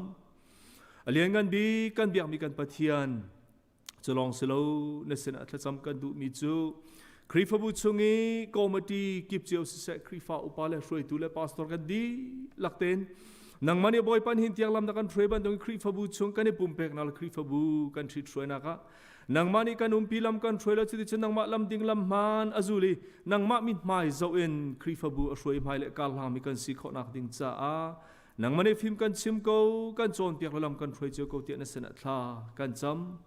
A lianngan bik kan biakmi kan Pathian Cu lawng si lo na sinah thlacam kan duhmi cu Khrihfabu chung i committee kip cio siseh Khrihfa upa le hruaitu le pastor kan dihlak tein nangmah nih Bawipa hin tiang lam na kan hruai bantukin Khrihfabu chung kan i pumpeknak le Khrihfabu kan ṭhit hruainak ah nangmah nih kan umpi lam kan hruai lo cuticun nangmah lam ding lam hmaan a zul i nangmah mithmai zoh in Khrihfabu a hruai hmai le karhlangmi kan si khawhnak ding caah Nangmah nih fim kan chim ko, kan cawnpiak le lam kan hruai cio ko tiah na sinah thla kan cam.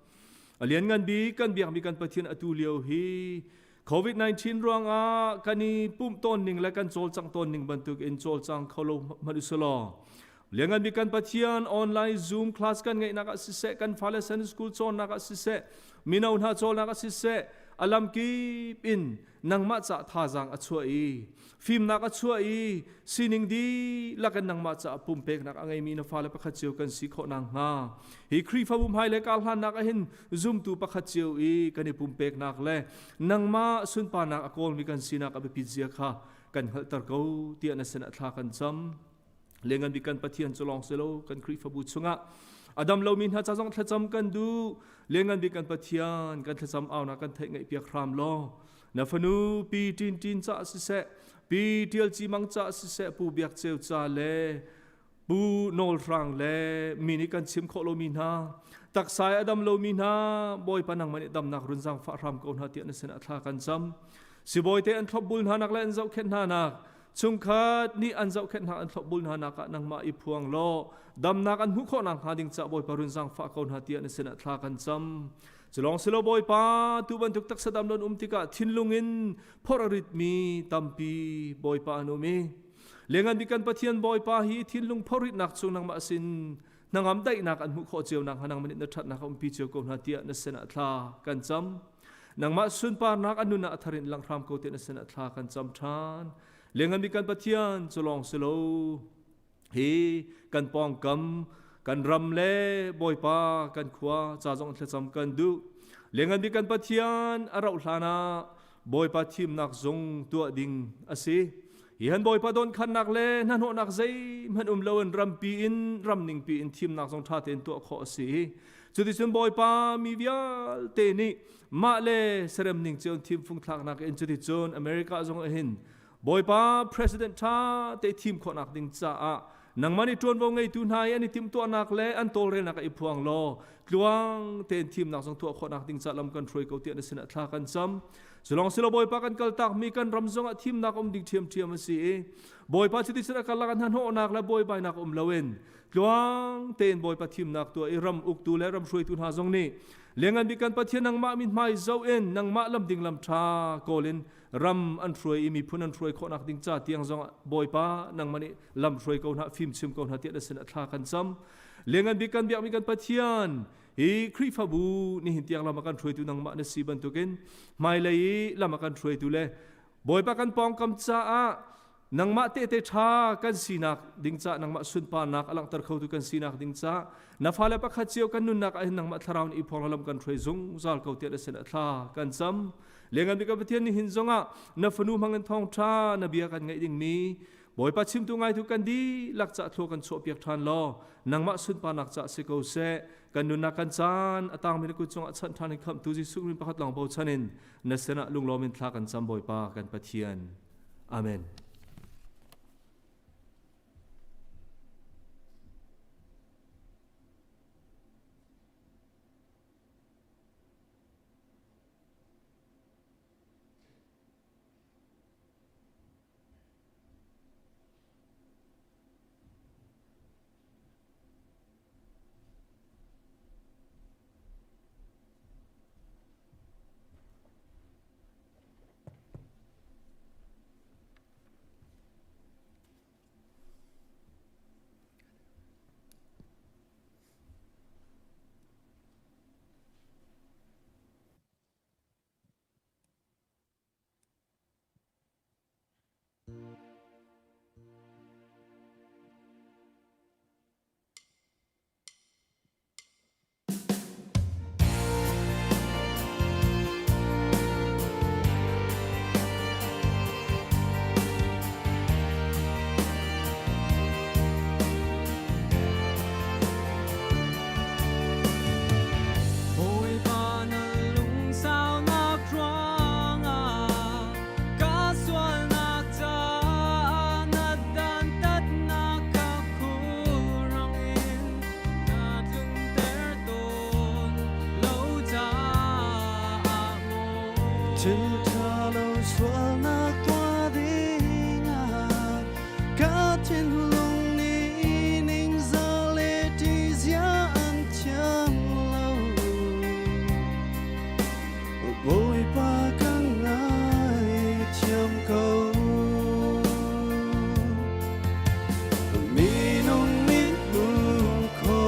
A lianngan bik kan biakmi kan Pathian atu lio hi COVID-19 ruangah kan i pumh tawn ning le kan cawlcang tawn ning bantuk in cawlcang kho lo hmanh usulaw lianngan bik kan Pathian online Zoom class kan ngeihnak ah siseh kan fale Sunday school cawnnak ah siseh mino hna cawlnak ah siseh a lamkip in nangmah ca thazaang a chuah i fimnak a chuah i sining dihlak in nangmah caah pumpeknak a ngeimi na fale pakhat cio kan si khawh nakhnga hi Khrihfabu hmai le karhlannak ah hin zumtu pakhat cio i kan i pumpeknak le nangmah sunparnak a kawlmi kan sinak a biapit zia kha kan hngalhter ko tiah na sinah thla kan cam. Lengan bik kan Pathian cu lawng si lo kan Khrihfabu chungah a dam lomi hna ca zong thlacam kan duh. Lengan bik kan Pathian kan thlacam aunak kan theih ngaih piak hram law na fanu pi Tin Tin ca siseh pi Tial Ci Mang ca siseh Pu Biak Ceu ca le Pu Nawl Hrang le mi nih kan chim khawh lomi hna taksa i a dam lomi hna Bawipa nangmah nih damnak run zaangfah hram ko hna tiah na sinah thla kan cam. Sibawi te an thlopbul hna nak le an zohkhenh hna nak chungkhat nih an zohkhenh hna an thlopbul hna nak ah nangmah i phuang law damnak an hmuh khawh nakhnga ding ca Bawipa run zaangfah ko hna tiah na sinah thla kan cam. Culawng silo Bawipa tu bantuk taksa dam lon um tikah thinlung in phor a ritmi tampi Bawipa an um i Lengan bik kan Pathian Bawipa hi thinlung phoritnak chung nangmah sin hnangam daihnak an hmuh khawh cio nak hnga nangmah nih na ṭhatnak a umpi cio ko hna tiah na sinah thla kan cam. Nangmah sunparnak an nun ah a thar in lang hram ko tiah na sinah thla kan cam ṭhan. Lengan bik kan Pathian cu lawng si lo hi kan pawngkam kan ram le Bawipa kan khua ca zong thlacam kan duh. Lengan bik kan Pathian a rauh hlan ah Bawipa thimnak zung tuah ding a si. Hi han Bawipa donkhannak le hnahnawhnak zeihmanh um loin rampi in ramningpi in thimnak zong ṭha tein tuah khawh a si. Cuticun Bawipa mi vialte nih mah le serem ning cio thimfung thlaknak in cuticun America zong ah hin Bawipa president ṭha te thim khawhnak ding caah nangmah nih ṭuanvo ngeitu hna i an i timhtuahnak le an tawlrelnak ah i phuang law tluang tein thimnak zong tuah khawhnak ding caah lam kan hruai ko tiah na sinah thla kan cam. Culawng silo Bawipa kan kaltakmi kan ram zongah thimnak um ding ṭhiamṭhiam a si i Bawipa cuti cun a karlak ah hnahnawhnak le buaibainak um loin tluang tein Bawipa thimnak tuah i ram uktu le ram hruaitu hna zong nih Lianngan bik kan Pathian nangmah mithmai zoh in nangmah lam ding lam ṭha kawl in ram an hruai i miphun an hruai khawhnak ding ca tiang zongah Bawipa nangmah nih lam hruai ko hna fim chim ko hna tiah na sinah thla kan cam. Lianngan bik kan biakmi kan Pathian hi Khrihfabu nihin tiang lam a kan hruaitu nangmah na si bantukin hmailei i lam a kan hruaitu le Bawipa kan pawngkam caah nangmah tehte ṭha kan sinak ding ca nangmah sunparnak a langhter khotu kan sinak ding ca na fale pakhat cio kan nunnak ah hin nangmah thlarau nih i phorhla lam kan hruai zungzal ko tiah na sin ah thla kan cam. Lianngan bik Pathian nihin zongah na fanu hmangin thawngṭha na bia kan ngaih dingmi Bawipa chimtu ngaitu kan dihlak cah thlua kan chuahpiak ṭhan law nangmah sunparnak cah si ko seh. Kan nunnak kan caan a tangmi na kut cungah chanh ṭhan in khamhtu Jesuh min pakhat lawng bochan in na sinah lunglawm in thla kan cam Bawipa kan Pathian. Amen. Bawipa na lungsaunak ruangah ka sualnak caah na dantatnak ka khulrang in na tlunter tawn lo caah maw. Thil ṭha lo sualnak tuah dingah Ka thinlung nih ningzah le ṭihzia an thiam lo. Bawipa ka ngaithiam ko. Minung nih hmu kho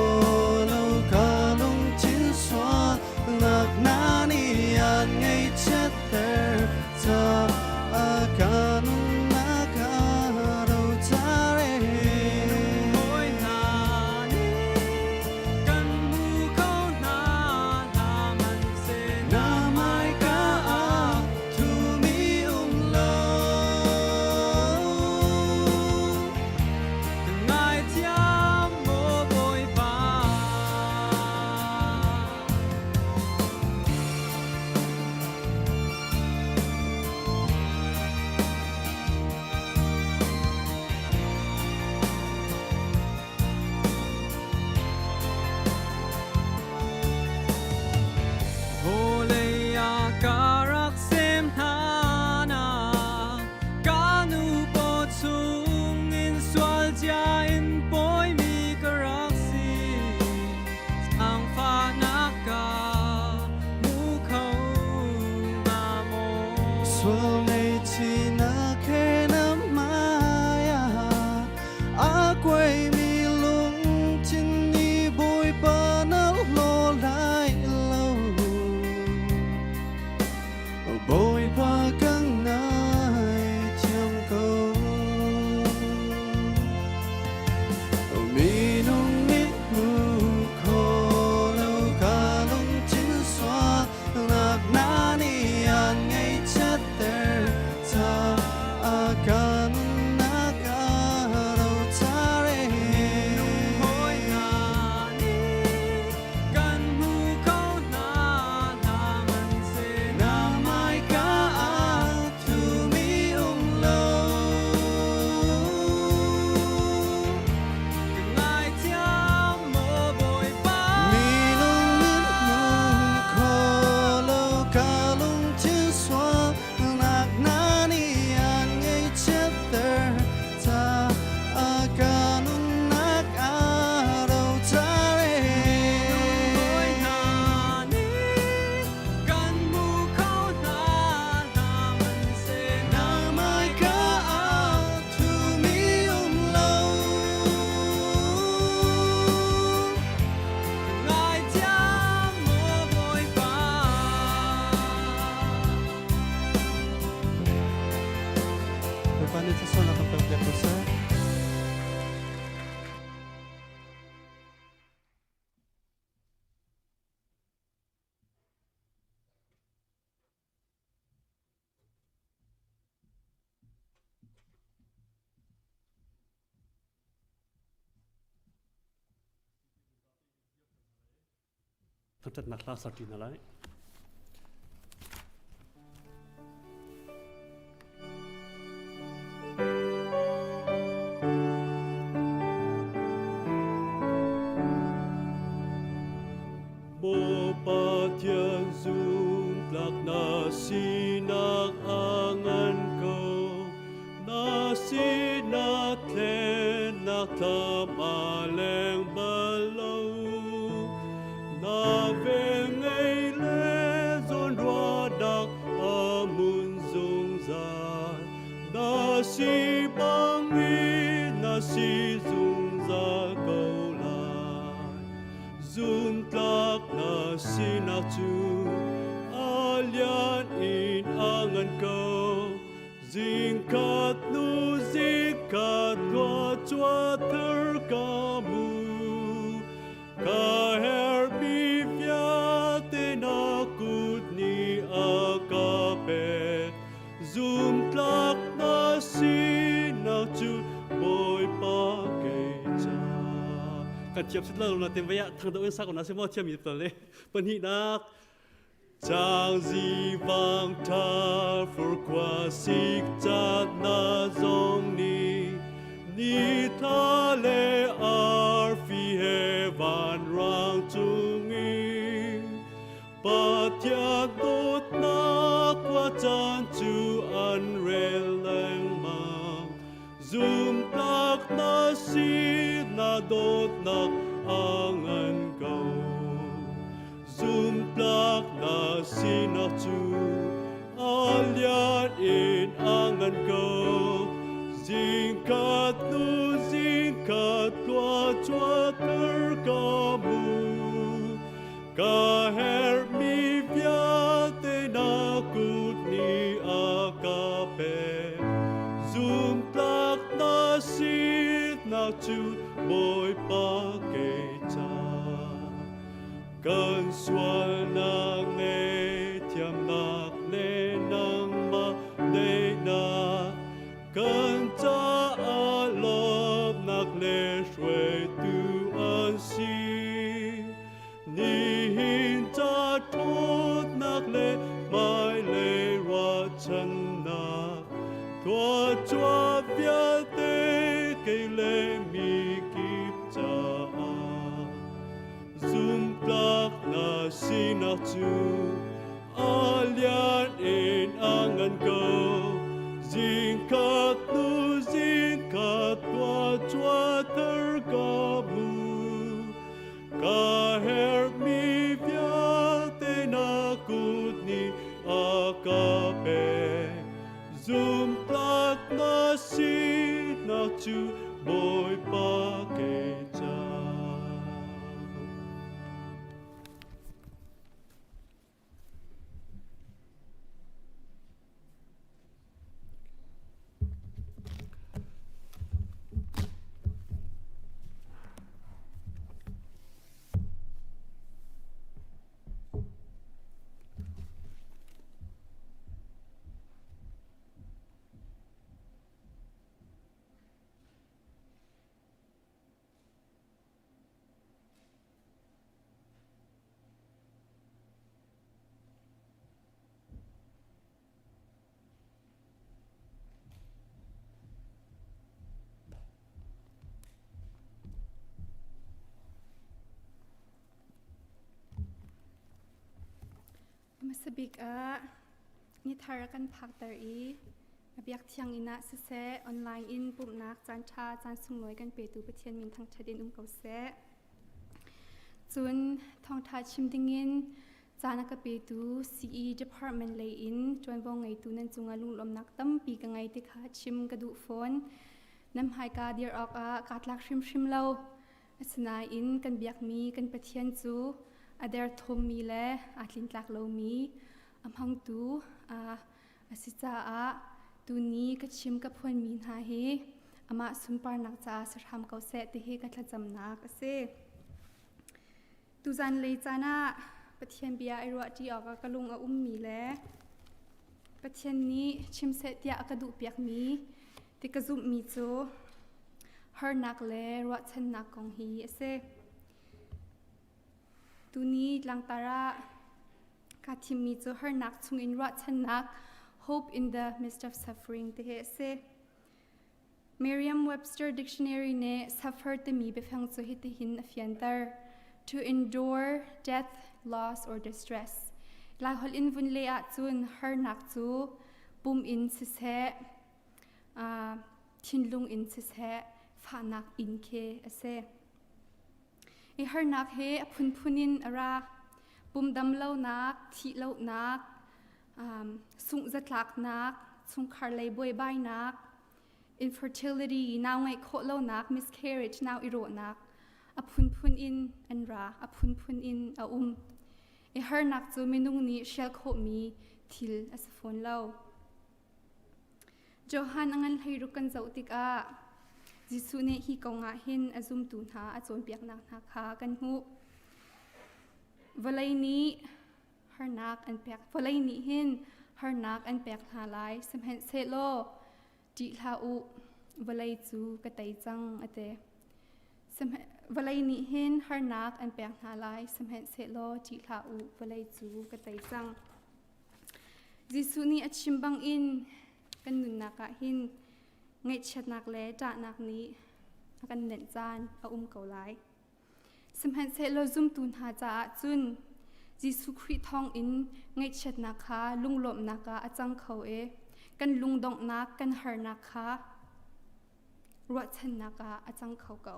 lo ka lungthin sualnak na nih an ngaihchiatter. Thangṭhatnak hla sak ṭi hna lai. Maw Pathian zumtlak na sinak a ngan ko. Na sinak thlennak thlam a leng bal lo. Na vel ngei le zawnruahnak a hmun zungzal. Na si bangin na si zungzal ko lai. Zumtlak na sinak cu a lian in a ngan ko. Zingkat nu zingkat tua chua thar ka mu. Ka hermi vialte na kut ni a ka pek. Zumtlak na sinak cu Bawipa kei ca. Kan thiam sit lo na tem vaya thang do in sak na se mo thiam mi tal le pahnihnak Changzi vang ṭha furkhua sik cat na zong nih ni thla le arfi he vanrang cung i Pathian dawtnak khua caan cu an rel lengmang. Zumtlak na si na dawtnak a ngan ko. Zumtlak na sinak cu a lian in a ngan ko. Zingkat nu zingkat tua chuater ka mu. Ka herhmi vialte na kut nih a ka pek. Zumtlak na sinak cu Bawipa kei ca. Kan sualnak ngaihthiamnak le nangmah daihnak kan caah lawmhnak le hruaitu an si. Nihin ca ṭhawtnak le hmailei ruahchannak thluachuah vialte kei le mi kip caah Zumtlak na sinak cu a lian in a ngan ko. Zingkhat hnu zingkhat tua chuater ka mu. Ka herhmi vialte na kut nih a ka pek. Zumtlak na sinak cu Bawipa kei ca. Hmasa bik ah nithar a kan phakter i a biak thiang inn ah siseh online in pumhnak caan ṭha caan sunglawi kan petu Pathian min thangṭhat in um ko seh. Cun thawngṭha chim dingin caan a ka petu CE department lei in ṭuanvo ngeitu nan cungah lunglawmhnak tampi ka ngei ti kha chim ka duh fawn. Nan hmaika dir awkah kaa tlak hrimhrim lo. Asinain kan biakmi kan Pathian cu a derthawmmi le aa tlintlak lomi a hmangtu a si caah tuni ka chim ka phuanmi hna hi amah sunparnak caah si hram ko seh ti hi ka thlacamnak a si. Tuzan lei caan ah Pathian bia i ruahṭi awkah ka lung a ummi le Pathian nih chim seh tiah a ka duhpiakmi ti ka zumhmi cu harnak le ruahchannak kong hi a si. Tuni tlangtar ah kaa thimmi cu harnak chungin ruahchannak hope in the midst of suffering ti hi a si. Merriam-Webster Dictionary nih suffer timi biafang cu hitihin a fianter. To endure death, loss, or distress. Laiholh in vun leh ahcun harnak cu pum in siseh, thinlung in siseh, fahnak in khi a si. I harnak he a phunphun in a ra. Pum damlonak, thihlohnak, sungh zatlaknak, chungkhar lei buaibainak, infertility, nau ngeih khawh lonak, miscarriage, nau i rawhnak, a phunphun in an ra, a phunphun in a um. I harnak cu minung nih hrial khawhmi thil a si fawn lo. Johan a ngan hleiruk kan zoh tikah Jesuh nih hi kong ah hin a zumtu hna a cawnpiaknak hna kha kan hmuh. Vawlei nih harnak an pek vawlei nih hin harnak an pek hna lai sihmanhsehlaw ṭih hlah u vawlei cu ka tei cang a ti vawlei nih hin harnak an pek hna lai sihmanhsehlaw ṭih hlah u vawlei cu ka tei cang Jesuh nih a chim bangin kan nunnak ah hin ngaihchiatnak le ṭahnak nih a kan nenh caan a um ko lai. Sihmanhsehlaw zumtu hna caah cun Jesuh Khrih thawngin ngaihchiatnak kha lunglawmhnak ah a cang kho i kan lungdonghnak kan harnak kha ruahchannak ah a cang kho ko.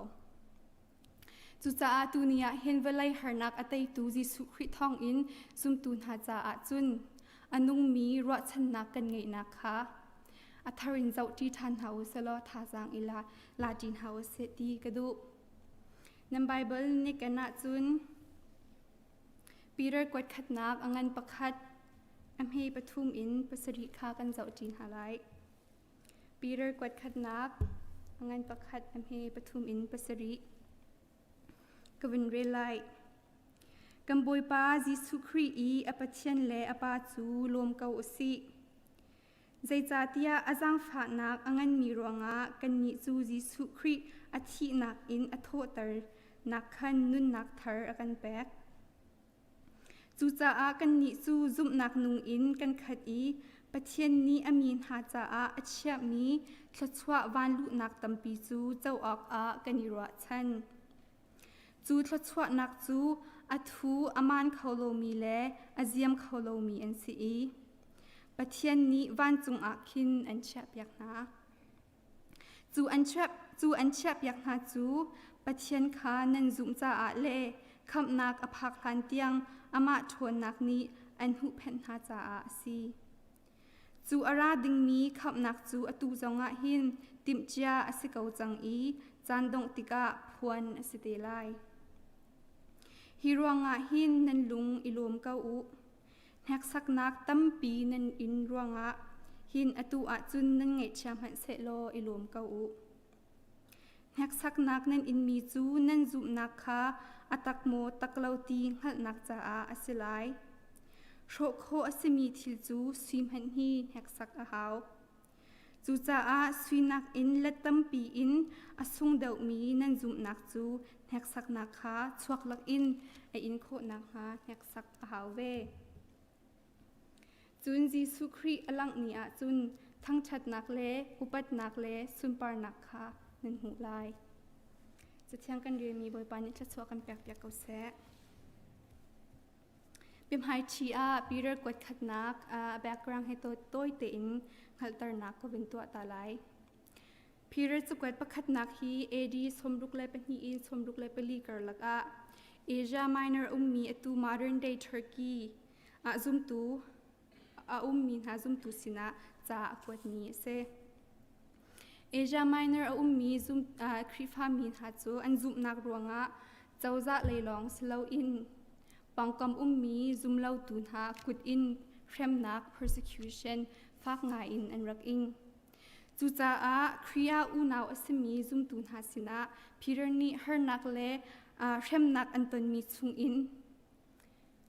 Cucaah tuni ah hin vawlei harnak a teitu Jesuh Khrih thawngin zumtu hna caah cun a nungmi ruahchannak kan ngeihnak kha a thar in zohṭi ṭhan hna u selaw thazaang i la la ṭi hna u sih ti ka duh. Nan Baibal nih kan ahcun Peter kuat khatnak a ngan pakhat a hme pathum in pasarih kha kan zohṭi hna lai. Peter kuat khatnak a ngan pakhat a hme pathum in pasarih ka vun rel lai. Kan Bawipa Jesuh Khrih i a Pathian le a Pa cu lawm ko u sih. Zeicahtiah a zaangfahnak a nganmi ruangah kannih cu Jesuh Khrih a thihnak in a thawhternak khan nunnak thar a kan pek. Cucaah kannih cu zumhnak nung in kan khat i Pathian nih a mi hna caah a chiahmi thluachuah vanluhnak tampi cu co awkah kan i ruahchan. Cu thluachuahnak cu a thu a maan kho lomi le a ziam kho lomi an si i Pathian nih vancung ah khin an chiahpiak hna. Cu an chiahpiak hna cu Pathian kha nan zumh caah le khamhnak a phak hlan tiang amah ṭhawnnak nih an huhphenh hna caah a si. Cu a ra dingmi khamhnak cu atu zongah hin timhcia a si ko cang i caan dongh tikah phuan a si te lai. Hi ruangah hin nan lung i lawm ko u. Hneksaknak tampi nan in ruangah hin atu ahcun nan ngaihchia hmanh sehlaw i lawm ko u. Hneksaknak nan inmi cu nan zumhnak kha a tak maw tak lo ti hngalhnak caah a si lai. Hrawh khawh a simi thil cu sui hmanh hi hneksak a hau. Cucaah sui nakin let tampi in a sung deuhmi nan zumhnak cu hneksaknak kha chuak lakin a in khawh nakhnga hneksak a hau ve. Cun Jesuh Khrih a langh ni ah cun thangṭhatnak le upatnak le sunparnak kha nan hmuh lai. Cathiang kan relmi Bawipa nih thluachuah kan pekpiak ko seh. Biahmaiṭhi ah Peter kuat khatnak background he tawi tein hngalhternak ka vun tuah ta lai. Peter cakuat pakhatnak hi AD 62 in 64 karlak ah Asia Minor ummi atu modern day Turkey ah zumtu a ummi hna zumtu sinah ca a kuatmi a si. Asia Minor a ummi zum, uh, Khrihfami hna cu an zumhnak ruangah cozah lei lawng si loin pawngkam ummi zumlotu hna kut in hremnak persecution fak ngaiin an rak ing. Cucaah Khrih ah unau a simi zumtu hna sinah Peter nih harnak le hremnak an tonmi chungin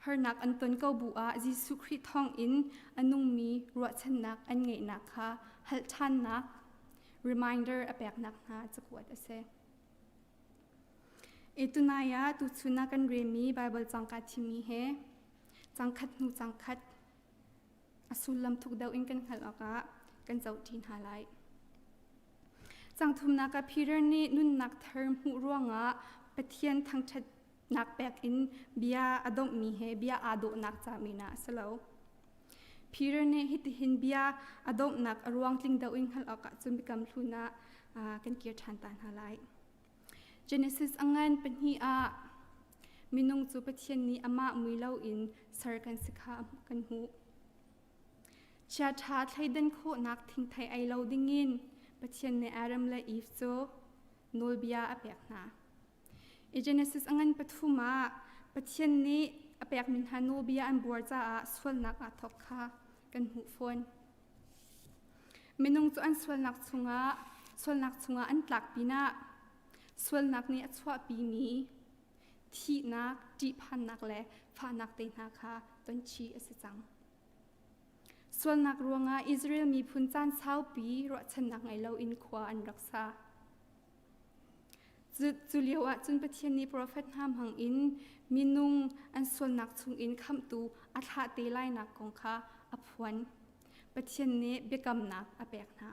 harnak an ton ko bu ah Jesuh Khrih thawngin a nungmi ruahchannak an ngeihnak kha halh ṭhannak reminder a peknak hna cakuat a si. I tunai ah tuchun ah kan relmi Baibal cang kaa thimmi he cangkhat hnu cangkhat a sullam thuk deuh in kan hngalh awkah kan zohṭi hna lai. Cang thumnak ah Peter nih nunnak thar hmuh ruangah Pathian thangṭhatnak pek in bia a donghmi he bia aa dawhnak ca men ah a si lo. Peter nih hitihin bia a donghnak a ruang tling deuh in hngalh awkah cun biakam hlun ah kan kir ṭhan ta hna lai. Genesis a ngan pahnih ah minung cu Pathian nih amah mui loin ser kan si kha kan hmuh. Chiaṭha thleidan khawhnak thingthei ei lo dingin Pathian nih Adam le Eve cu nawlbia a pek hna. I Genesis a ngan pathum ah Pathian nih a pekmi hna nawlbia an buar caah sualnak aa thawk kha kan hmuh fawn. Minung cu an sualnak chungah sualnak chungah an tlak pinah sualnak nih a chuahpimi thihnak, ṭihphannak le fahnak te hna kha tonchih a si cang. Sualnak ruangah Israel miphun caan saupi ruahchannak ngei loin khua an rak sa. Cu lio ah cun Pathian nih profet hna hmang in minung an sualnak chungin khamhtu a thlah te lainak kong kha a phuan. Pathian nih biakamnak a pek hna.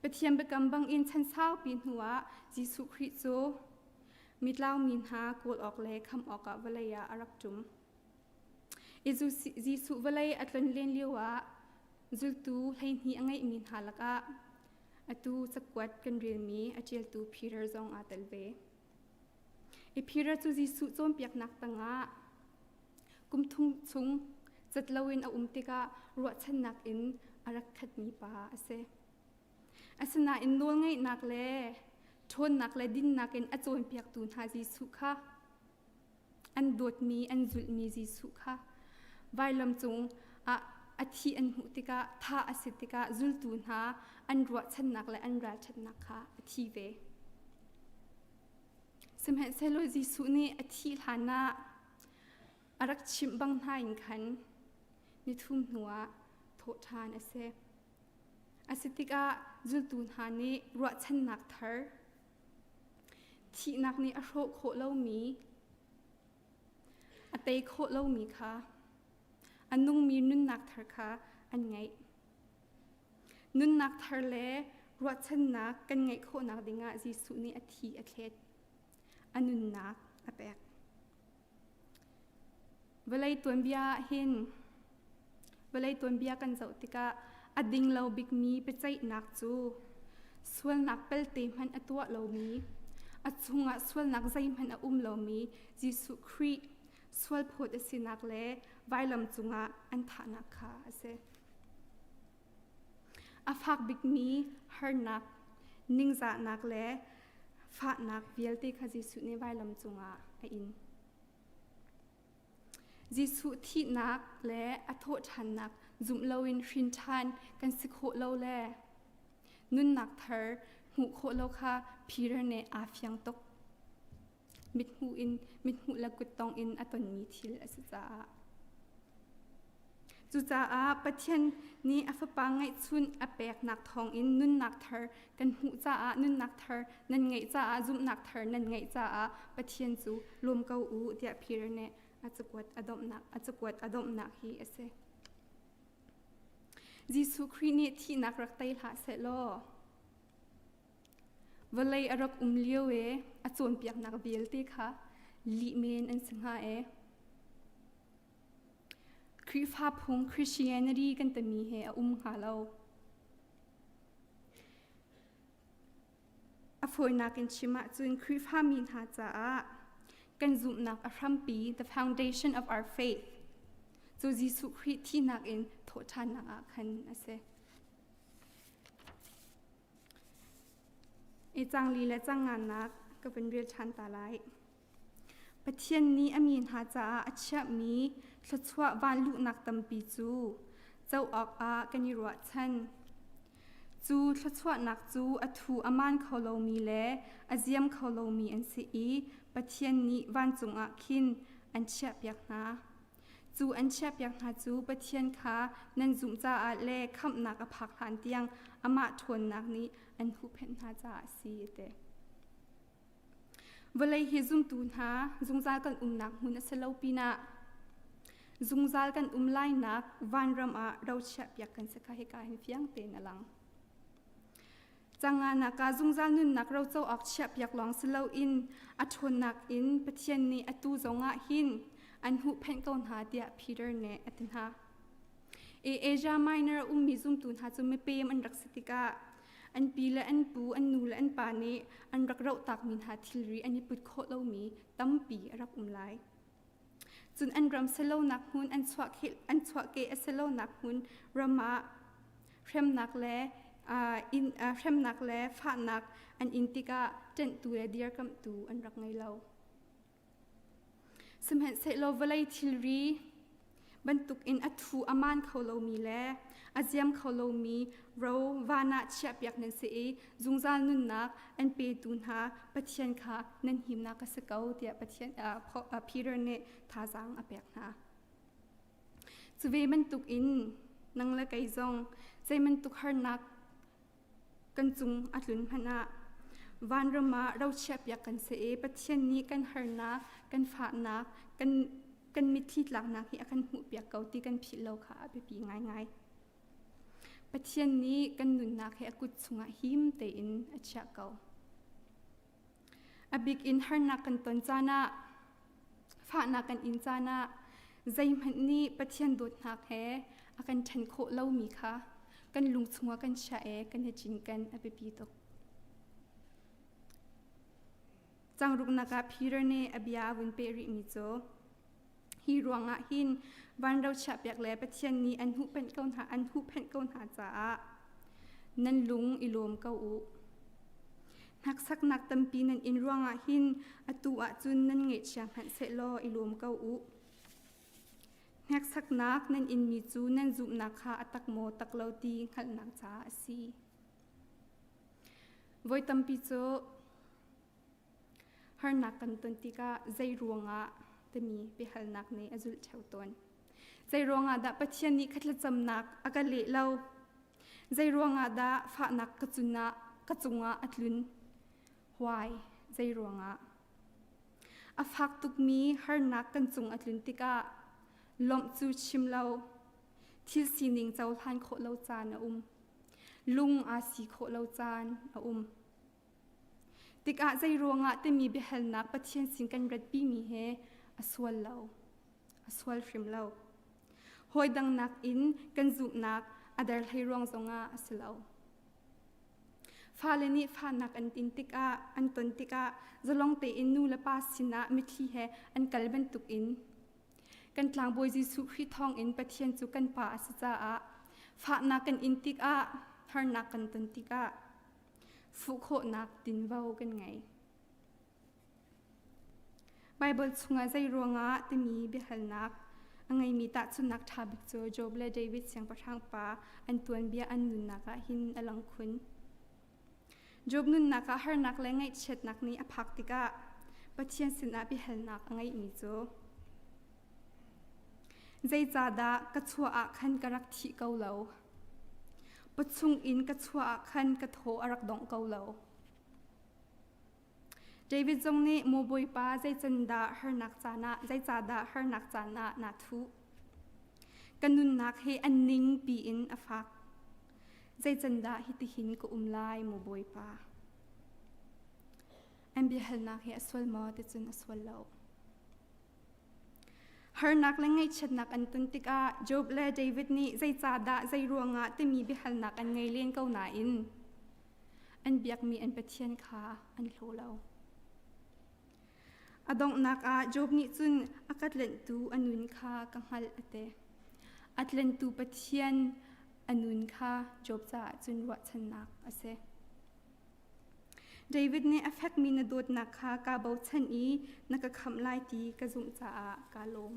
Pathian biakam bangin chan saupi hnuah Jesuh Khrih cu mitlaumi hna kawl awk le khamh awkah vawlei ah a rak ṭum. Jesuh vawlei a tlon len lioah zultu 12 a ngeihmi hna lakah atu cakuat kan relmi a ṭialtu Peter zong aa tel ve. I Peter cu Jesuh cawnpiaknak tangah kum thum chung cat loin a um tikah ruahchannak in a rak khatmi pa a si. Asinain nawlngeihnak le ṭhawnnak le dinnak in a cawnpiaktu hna Jesuh kha an dawtmi an zulhmi Jesuh kha vailam cung ah a thi an hmuh tikah thah a si tikah zultu hna an ruahchannak le an ralṭhatnak kha a thi ve. Sihmanhsehlaw Jesuh nih a thih hlan ah a rak chimh bang hna in khan nithum hnuah thawh ṭhan a si. A si tikah zultu hna nih ruahchannak thar thihnak nih a hrawh khawh lomi a tei khawh lomi kha a nungmi nunnak thar kha an ngeih. Nunnak thar le ruahchannak kan ngeih khawhnak dingah Jesuh nih a thi a thlet. A nunnak a pek. Vawlei tuanbia ah hin vawlei tuanbia kan zoh tikah a ding lo bikmi biaceihnak cu sualnak pelte hmanh a tuah lomi a chungah sualnak zeihmanh a um lomi Jesuh Khrih sualphawt a sinak le vailam cungah an thahnak kha a si. A fak bikmi harnak, ningzahnak le fahnak vialte kha Jesuh nih vailam cungah a in. Jesuh thihnak le a thawhṭhannak zumh loin hrin ṭhan kan si khawh lo le nunnak thar hmuh khawh lo kha Peter nih aa fiang tuk. Mithmuh in mithmuh le kuttong in a tonmi thil a si caah. Cucaah Pathian nih a Fapa ngeihchun a peknak thawngin nunnak thar kan hmuh caah nunnak thar nan ngeih caah zumhnak thar nan ngeih caah Pathian cu lawm ko u tiah Peter nih a cakuat a domhnak a cakuat a domhnak hi a si. Jesuh Khrih nih thihnak rak tei hlah seh law vawlei a rak um lio e a cawnpiaknak vialte kha lih men an si hnga e. Khrihfa phung Christianity kan timi he a um hnga lo. A fawinak in chim ahcun Khrihfa mi hna caah kan zumhnak a hrampi the foundation of our faith cu Jesuh Khrih thihnak in thawhṭhannak ah khan a si. I cangli le cangnganak ka vun rel ṭhan ta lai. Pathian nih a mi hna caah a chiahmi thluachuah vanluhnak tampi cu co awkah kan i ruahchan. Cu thluachuahnak cu a thu a maan kho lomi le a ziam kho lomi an si i Pathian nih vancung ah khin an chiahpiak hna. Cu an chiahpiak hna cu Pathian kha nan zumh caah le khamhnak a phak hlan tiang amah ṭhawnnak nih an huhphenh hna caah a si, a ti. Vawlei hi zumtu hna zungzal kan umnak hmun a si lo pinah zungzal kan um lainak vanram ah ro chiahpiak kan si kha hika hin fiang tein a lang. Canganak ah zungzal nunnak roco awk chiahpiak lawng si loin a ṭhawnnak in Pathian nih atu zongah hin an huhphenh ko hna tiah Peter nih a ti hna. E Asia Minor a ummi zumtu hna cu mipem an rak si tikah an pi le an pu, an nu le an pa nih an rak rohtakmi hna thilri an i put khawh lomi tampi a rak um lai. Cun an ram silonak hmun an chuahkeh a silonak hmun ram ah hremnak le inn hremnak le fahnak an in tikah ṭenhtu le dirkamhtu an rak ngei lo. Sihmanhsehlaw vawlei thilri bantukin a thu a maan kho lomi le a ziam kho lomi ro van ah chiahpiak nan si i zungzal nunnak an petu hna Pathian kha nan himnak a si ko tiah Pathian Peter nih thazaang a pek hna. Cu ve bantukin nang le kei zong zei bantuk harnak kan cung a tlun hmanh ah vanram ah ro chiahpiak kan si i Pathian nih kan harnak, kan fahnak, kan kan mitthli tlaknak hi a kan hmuhpiak ko ti kan philh lo kha a biapi ngaingai. Pathian nih kan nunnak hi a kut chungah him tein a chiah ko. A bik in harnak kan ton caan ah, fahnak kan in caan ah, zeihmanh nih Pathian dawtnak he a kan ṭhen khawh lomi kha kan lung chungah kan chiah i kan i cinken a biapi tuk. Cangruknak ah Peter nih a bia a vun peh rihmi cu hi ruangah hin vanro chiahpiak le Pathian nih an huhphenh ko hna an huhphenh ko hna caah nan lung i lawm ko u. Hnaksaknak tampi nan in ruangah hin atu ahcun nan ngaihchia hmanh sehlaw i lawm ko u. Hneksaknak nan inmi cu nan zumhnak kha a tak maw tak lo ti hngalhnak caah a si. Voi tampi cu harnak kan ton tikah zei ruangah timi biahalnak nih a zulh ṭheo tawn. Zei ruangah dah Pathian nih ka thlacamnak a ka leh lo? Zei ruangah dah fahnak ka cunah ka cungah a tlun? Why? Zei ruangah? A fak tukmi harnak kan cung a tlun tikah lawmh cu chim lo, thil sining cohlan khawh lo caan a um. Lung aa si khawh lo caan a um. Tikah zei ruangah timi biahalnak Pathian sin kan ratpimi he a sual lo. A sual hrim lo. Hawi dang nakin kan zumhnak a der hlei ruang zongah a si lo. Fale nih fahnak an tin tikah, an ton tikah zalong tein nu le pa sinah mitthli he an kal bantukin kan tlangbawi Jesuh Khrih thawngin Pathian cu kan Pa a si caah fahnak kan in tikah, harnak kan ton tikah fuh khawhnak tinvo kan ngei. Baibal chungah zei ruangah timi biahalnak a ngeimi tahchunhnak ṭha bik cu Job le David siangpahrang pa an tuanbia an nunnak ah hin a lang khun. Job nunnak ah harnak le ngaihchiatnak nih a phak tikah Pathian sinah biahalnak a ngeihmi cu Zeicahdah ka chuah ah khan ka rak thih ko lo? Pawchung in ka chuah ah khan ka thaw a rak dongh ko lo. David zong nih maw Bawipa zeicandah harnak caan ah zeicahdah harnak caan ah naa thuh? Ka nunnak hi an ning piin a fak. Zeicandah hitihin ka um lai maw Bawipa? An biahalnak hi a sual maw ticun a sual lo. Harnak le ngaihchiatnak an ton tikah Job le David nih zeicahdah zei ruangah timi biahalnak an ngei len ko nain an biakmi an Pathian kha an hlaw lo. A donghnak ah Job nih cun a ka tlenhtu a nun kha ka hngalh a ti. A tlentu Pathian a nun kha Job caah cun ruahchannak a si. David nih a fekmi na dawtnak kha kaa bochan i na ka khamh lai ti ka zumh caah kaa lawm.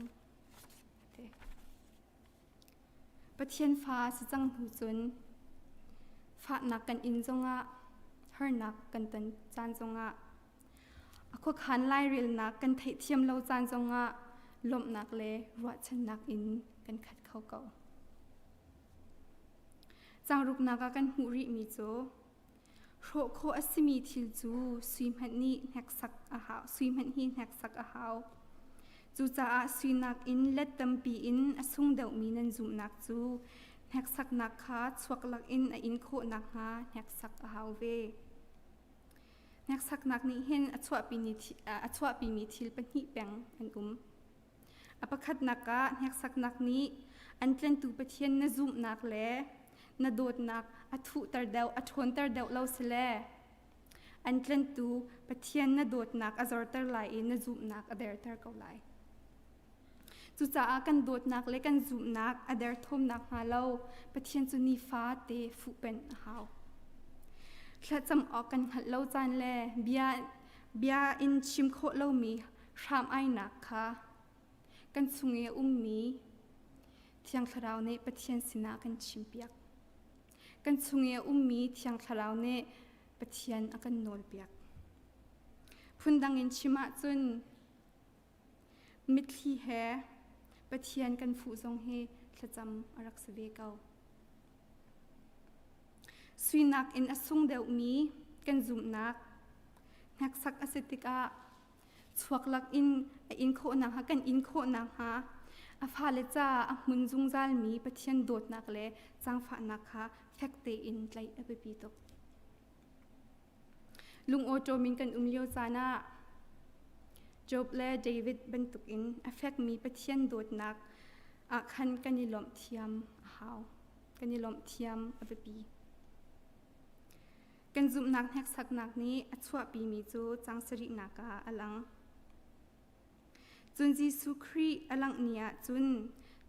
Pathian fa si cang hnu cun fahnak kan in zongah harnak kan ton caan zongah a khuakhan lairelnak kan theihthiam lo caan zongah lawmhnak le ruahchannak in kan khat kho ko. Cangruknak ah kan hmuh rihmi cu. Hrawh khawh a simi thil cu sui hmanh nih hneksak a hau, sui hmanh hi hneksak a hau. Cucaah sui nakin let tampi in a sung deuhmi nan zumhnak cu hneksaknak kha chuak lakin a in khawh nakhnga hneksak a hau ve. Hneksaknak nih hin a chuahpimi thil pahnih peng an um. A pakhatnak ah hneksaknak nih an tlentu Pathian na zumhnak le na dawtnak a thuhter deuh, a ṭhawnter deuh lo si le an tlentu Pathian na dawtnak a zorter lai i na zumhnak a derter ko lai. Cucaah kan dawtnak le kan zumhnak a derthawmnak hnga lo Pathian cu nifate fuhpenh a hau. Thlacam awk kan hngalh lo caan le bia, bia in chim khawh lomi hram ainak kha kan chung i a ummi Thiang Thlarau nih Pathian sinah kan chimpiak. Kan chung i a ummi Thiang Thlarau nih Pathian a kan nawlpiak. Phundang in chim ahcun mitthli he Pathian kan fuh zong hi thlacam a rak si ve ko. Suinak in a sung deuhmi kan zumhnak hneksak a si tikah chuak lak in a in khawh nakhnga kan in khawh nakhnga a fale caah a hmun zungzalmi Pathian dawtnak le zaangfahnak kha fek tein tlaih a biapi tuk. Lungawṭawm in kan um lio caan ah Job le David bantukin a fekmi Pathian dawtnak ah khan kan i lawmh thiam a hau. Kan i lawmh thiam a biapi. Kan zumhnak hneksaknak nih a chuahpimi cu cang sarihnak ah a lang. Cun Jesuh Khrih a langh ni ah cun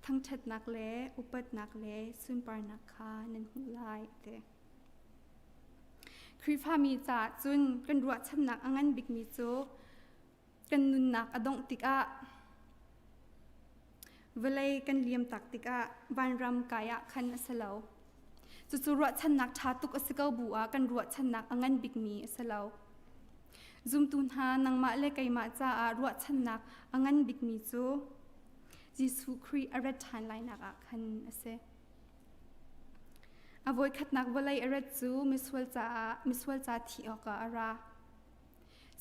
thangṭhatnak le upatnak le sunparnak kha nan hmuh lai a ti. Khrihfami caah cun kan ruahchannak a ngan bikmi cu kan nunnak a dongh tikah vawlei kan liam tak tikah vanram kai ah khan a si lo. Cucu ruahchannak ṭha tuk a si ko bu ah kan ruahchannak a ngan bikmi a si lo. Zumtu hna nangmah le keimah caah ruahchannak a ngan bikmi cu Jesuh Khrih a rat ṭhan lainak ah khan a si. A voikhatnak vawlei a rat cu misual caah misual ca thih awkah a ra.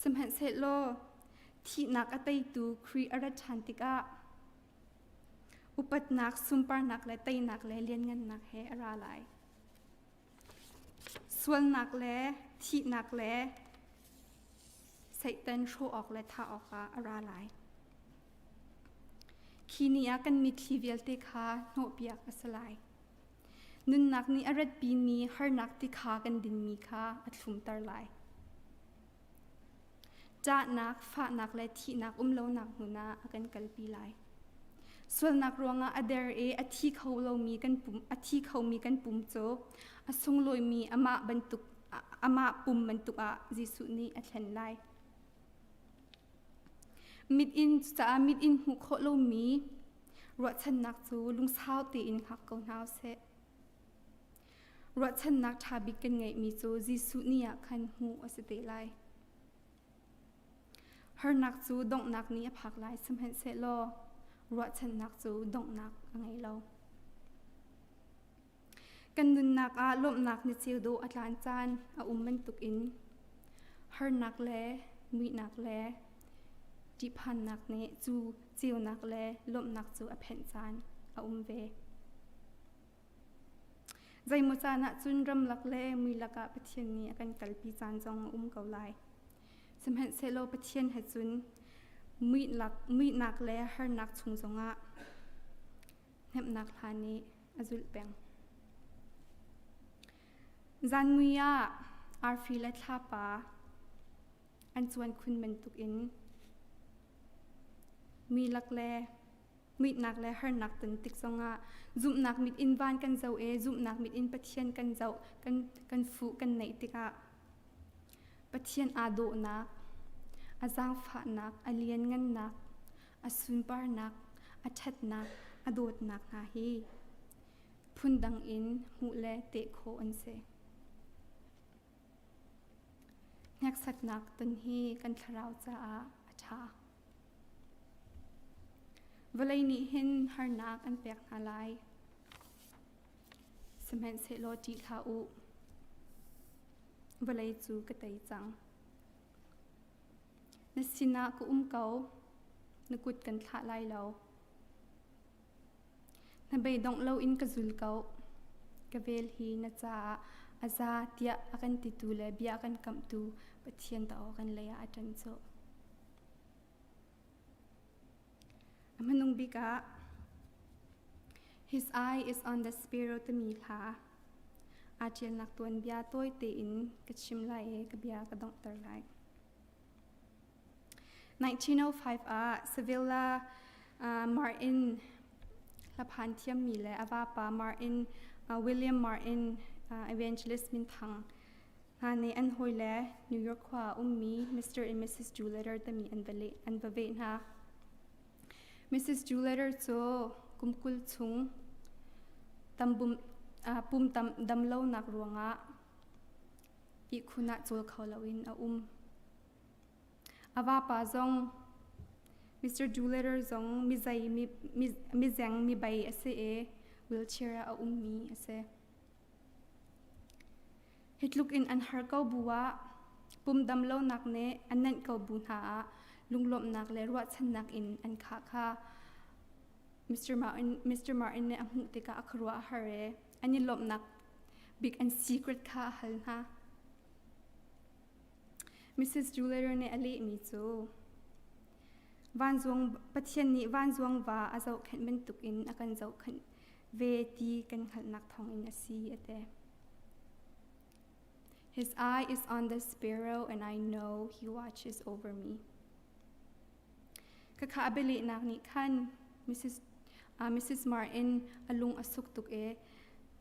Sihmanhsehlaw thihnak a teitu Khrih a rat ṭhan tikah upatnak, sunparnak le teinak le lianngannak he a ra lai. Sualnak le thihnak le Satan hrawh awk le thah awkah a ra lai. Khi ni ah kan mitthli vialte kha hnawhpiak a si lai. Nunnak nih a ratpimi harnak ti kha kan dinmi kha a thlumter lai. Ṭahnak, fahnak le thihnak um lonak hmun ah a kan kalpi lai. Sualnak ruangah a der i a thi kho lomi kan pum a thi khomi kan pum cu a sunglawimi amah bantuk amah pum bantuk ah Jesuh nih a thlen lai. Mit in cucaah mit in hmuh khawh lomi ruahchannak cu lungsau tein hngak ko hna usih. Ruahchannak ṭha bik kan ngeihmi cu Jesuh ni ah khan hmuh a si te lai. Harnak cu donghnak ni a phak lai sihmanhsehlaw ruahchannak cu donghnak a ngei lo. Kan nunnak ah lawmhnak ni ceu dawh a tlan caan a um bantukin harnak le muihnak le ṭihphannak nih cu ceunak le lawmhnak cu a phenh caan a um ve. Zeimaw caan ah cun ramlak le muilak ah Pathian nih a kan kalpi caan zong a um ko lai. Sihmanhsehlaw Pathian he cun muihnak, muihnak le harnak chung zongah hnemhnak hla nih a zulh peng. Zan mui ah arfi le thlapa an cuan khun bantukin mi lak le muihnak le harnak ton tik zongah zumhnak mit in van kan zoh i zumhnak mit in Pathian kan zoh kan kan fuh kan neih tikah Pathian aa dawhnak a zaangfahnak a lianngannak a sunparnak a ṭhatnak a dawtnak hna hi phundang in hmuh le teh khawh an si. Hneksaknak ton hi kan thlarau caah a ṭha. Vawlei nih hin harnak an pek hna lai. Sihmanhsehlaw ṭih hlah u. Vawlei cu ka tei cang. Na sinah ka um ko, na kut kan thlah lai lo. Na beidongh loin ka zul ko. Ka vel hi na caah a za tiah a kan titu le bia a kan kamhtu Pathian ta aw kan lei ah a ṭan cu. A hmanung bik ah His eye is on the sparrow timi hla aa ṭialnak tuanbia tawi tein ka chim lai i ka bia ka donghter lai. 1905 ah Sevilla Martin hlaphan thiammi le a vapa Martin William Martin evangelist minthang hna nih an hawile New York khua ah ummi Mr. and Mrs. Doolittle timi an va veh hna. Mrs. Doolittle cu kum 20 chung pum damlonak ruangah ihkhun ah cawl kho loin a um. A vapa zong Mr. Doolittle zong mizei mizeng mibei a si i wheelchair ah a ummi a si. Hi tluk in an har ko bu ah pum dam lonak nih a nenh ko bu hna ah lunglawmhnak le ruahchannak in an khah kha Mr. Martin, Mr. Martin nih a hmuh tikah a khuaruah a har i an i lawmhnak bik an secret kha a hal hna. Mrs. Doolittle nih a lehmi cu vanzuang Pathian nih vanzuang va a zohkhenh bantukin a kan zohkhenh ve ti kan hngalhnak thawngin a si a ti. His eye is on the sparrow and I know he watches over me. Ka kha a bialehnak nih khan Mrs. Mrs. Martin a lung a suk tuk i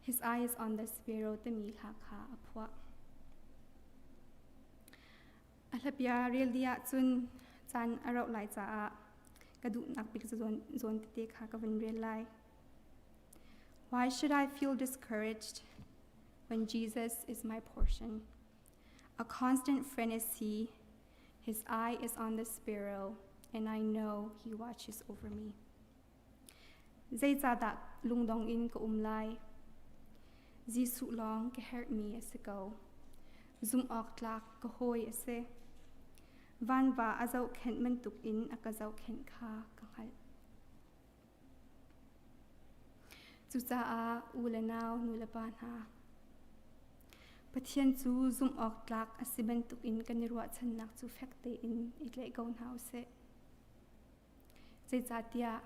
His eye is on the sparrow timi hla kha a phuah. A hlapia rel dih ahcun caan a rauh lai caah ka duhnak bik zawn tete kha ka vun rel lai. Why should I feel discouraged when Jesus is my portion? A constant friend is he. His eye is on the sparrow, and I know he watches over me. Zeicahdah lungdong in ka um lai? Jesuh lawng ka herhmi a si ko. Zumh awk tlak ka hawi a si. Vanva a zohkhenh bantukin a ka zohkhenh kha ka hngalh. Cucaah u le nau, nu le pa hna, Pathian cu zumh awk tlak a si bantukin kan i ruahchannak cu fek tein i tlaih ko hna u sih. Zeicahtiah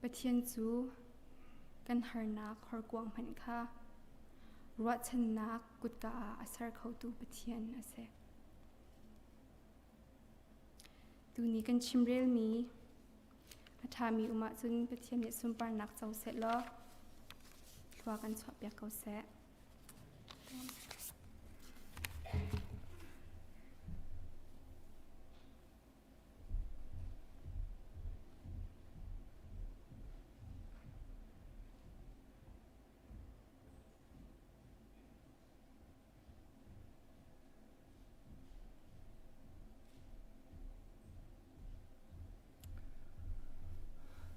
Pathian cu kan harnak horkuang hmanh kha ruahchannak kutka ah a ser khotu Pathian a si. Tuni kan chimrelmi a ṭhami um ahcun Pathian nih sunparnak co seh law thlua kan chuahpiak ko seh.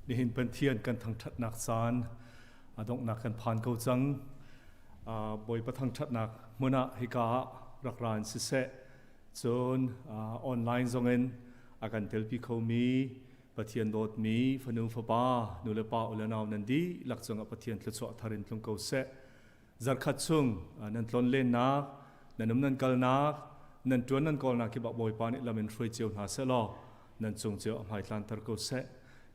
Nihin Pathian kan thangṭhatnak caan a donghnak kan phan ko cang. Bawipa thangṭhatnak hmun ah hika ah rak ra in siseh, cun online zongin a kan telpi khomi Pathian dawtmi fanu fapa nu le pa u le nau nan dihlak cungah Pathian thluachuah thar in tlung ko seh. Zarkhat chung nan tlon lennak, nan um nan kalnak, nan ṭuan nan kawlnak kip ah Bawipa nih lam in hruai cio hna seh law nan cung cio a hmaitlanter ko seh.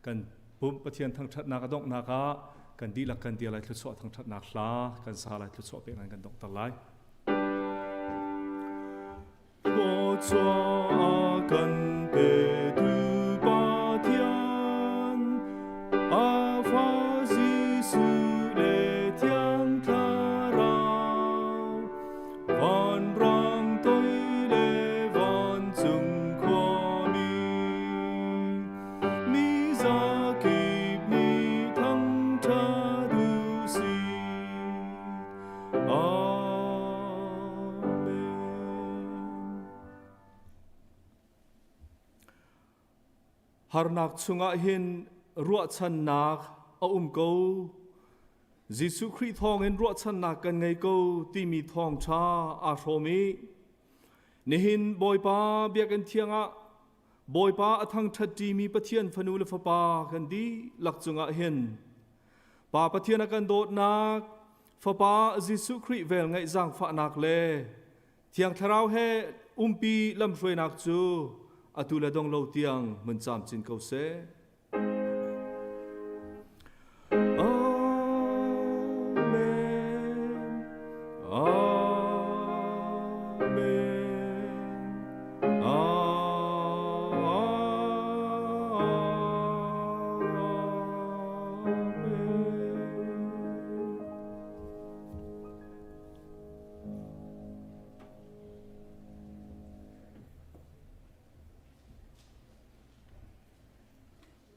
Kan pumh Pathian thangṭhatnak a donghnak ah kan dihlak kan dir lai thluachuah thangṭhatnak hla kan sa lai thluachuah pek nan kan donghter lai. Thluachuah kan petu Pathian, a fa Jesuh le Thiang Thlarau, vanrang toi le vancung khuami, mi zakip nih thangṭhat u sih. Amen. Harnak chungah hin ruahchannak a um ko. Jesuh Khrih thawngin ruahchannak kan ngei ko timi thawngṭha aa hrawm i nihin Bawipa biakinn thiang ah Bawipa a thangṭhat ṭimi Pathian fanu le fapa kan dihlak cungah hin Pa Pathian a kan dawtnak, Fapa Jesuh Khrih velngeih zaangfahnak le Thiang Thlarau he umpi lamhruainak cu atu le dong lo tiang mun camcin ko seh.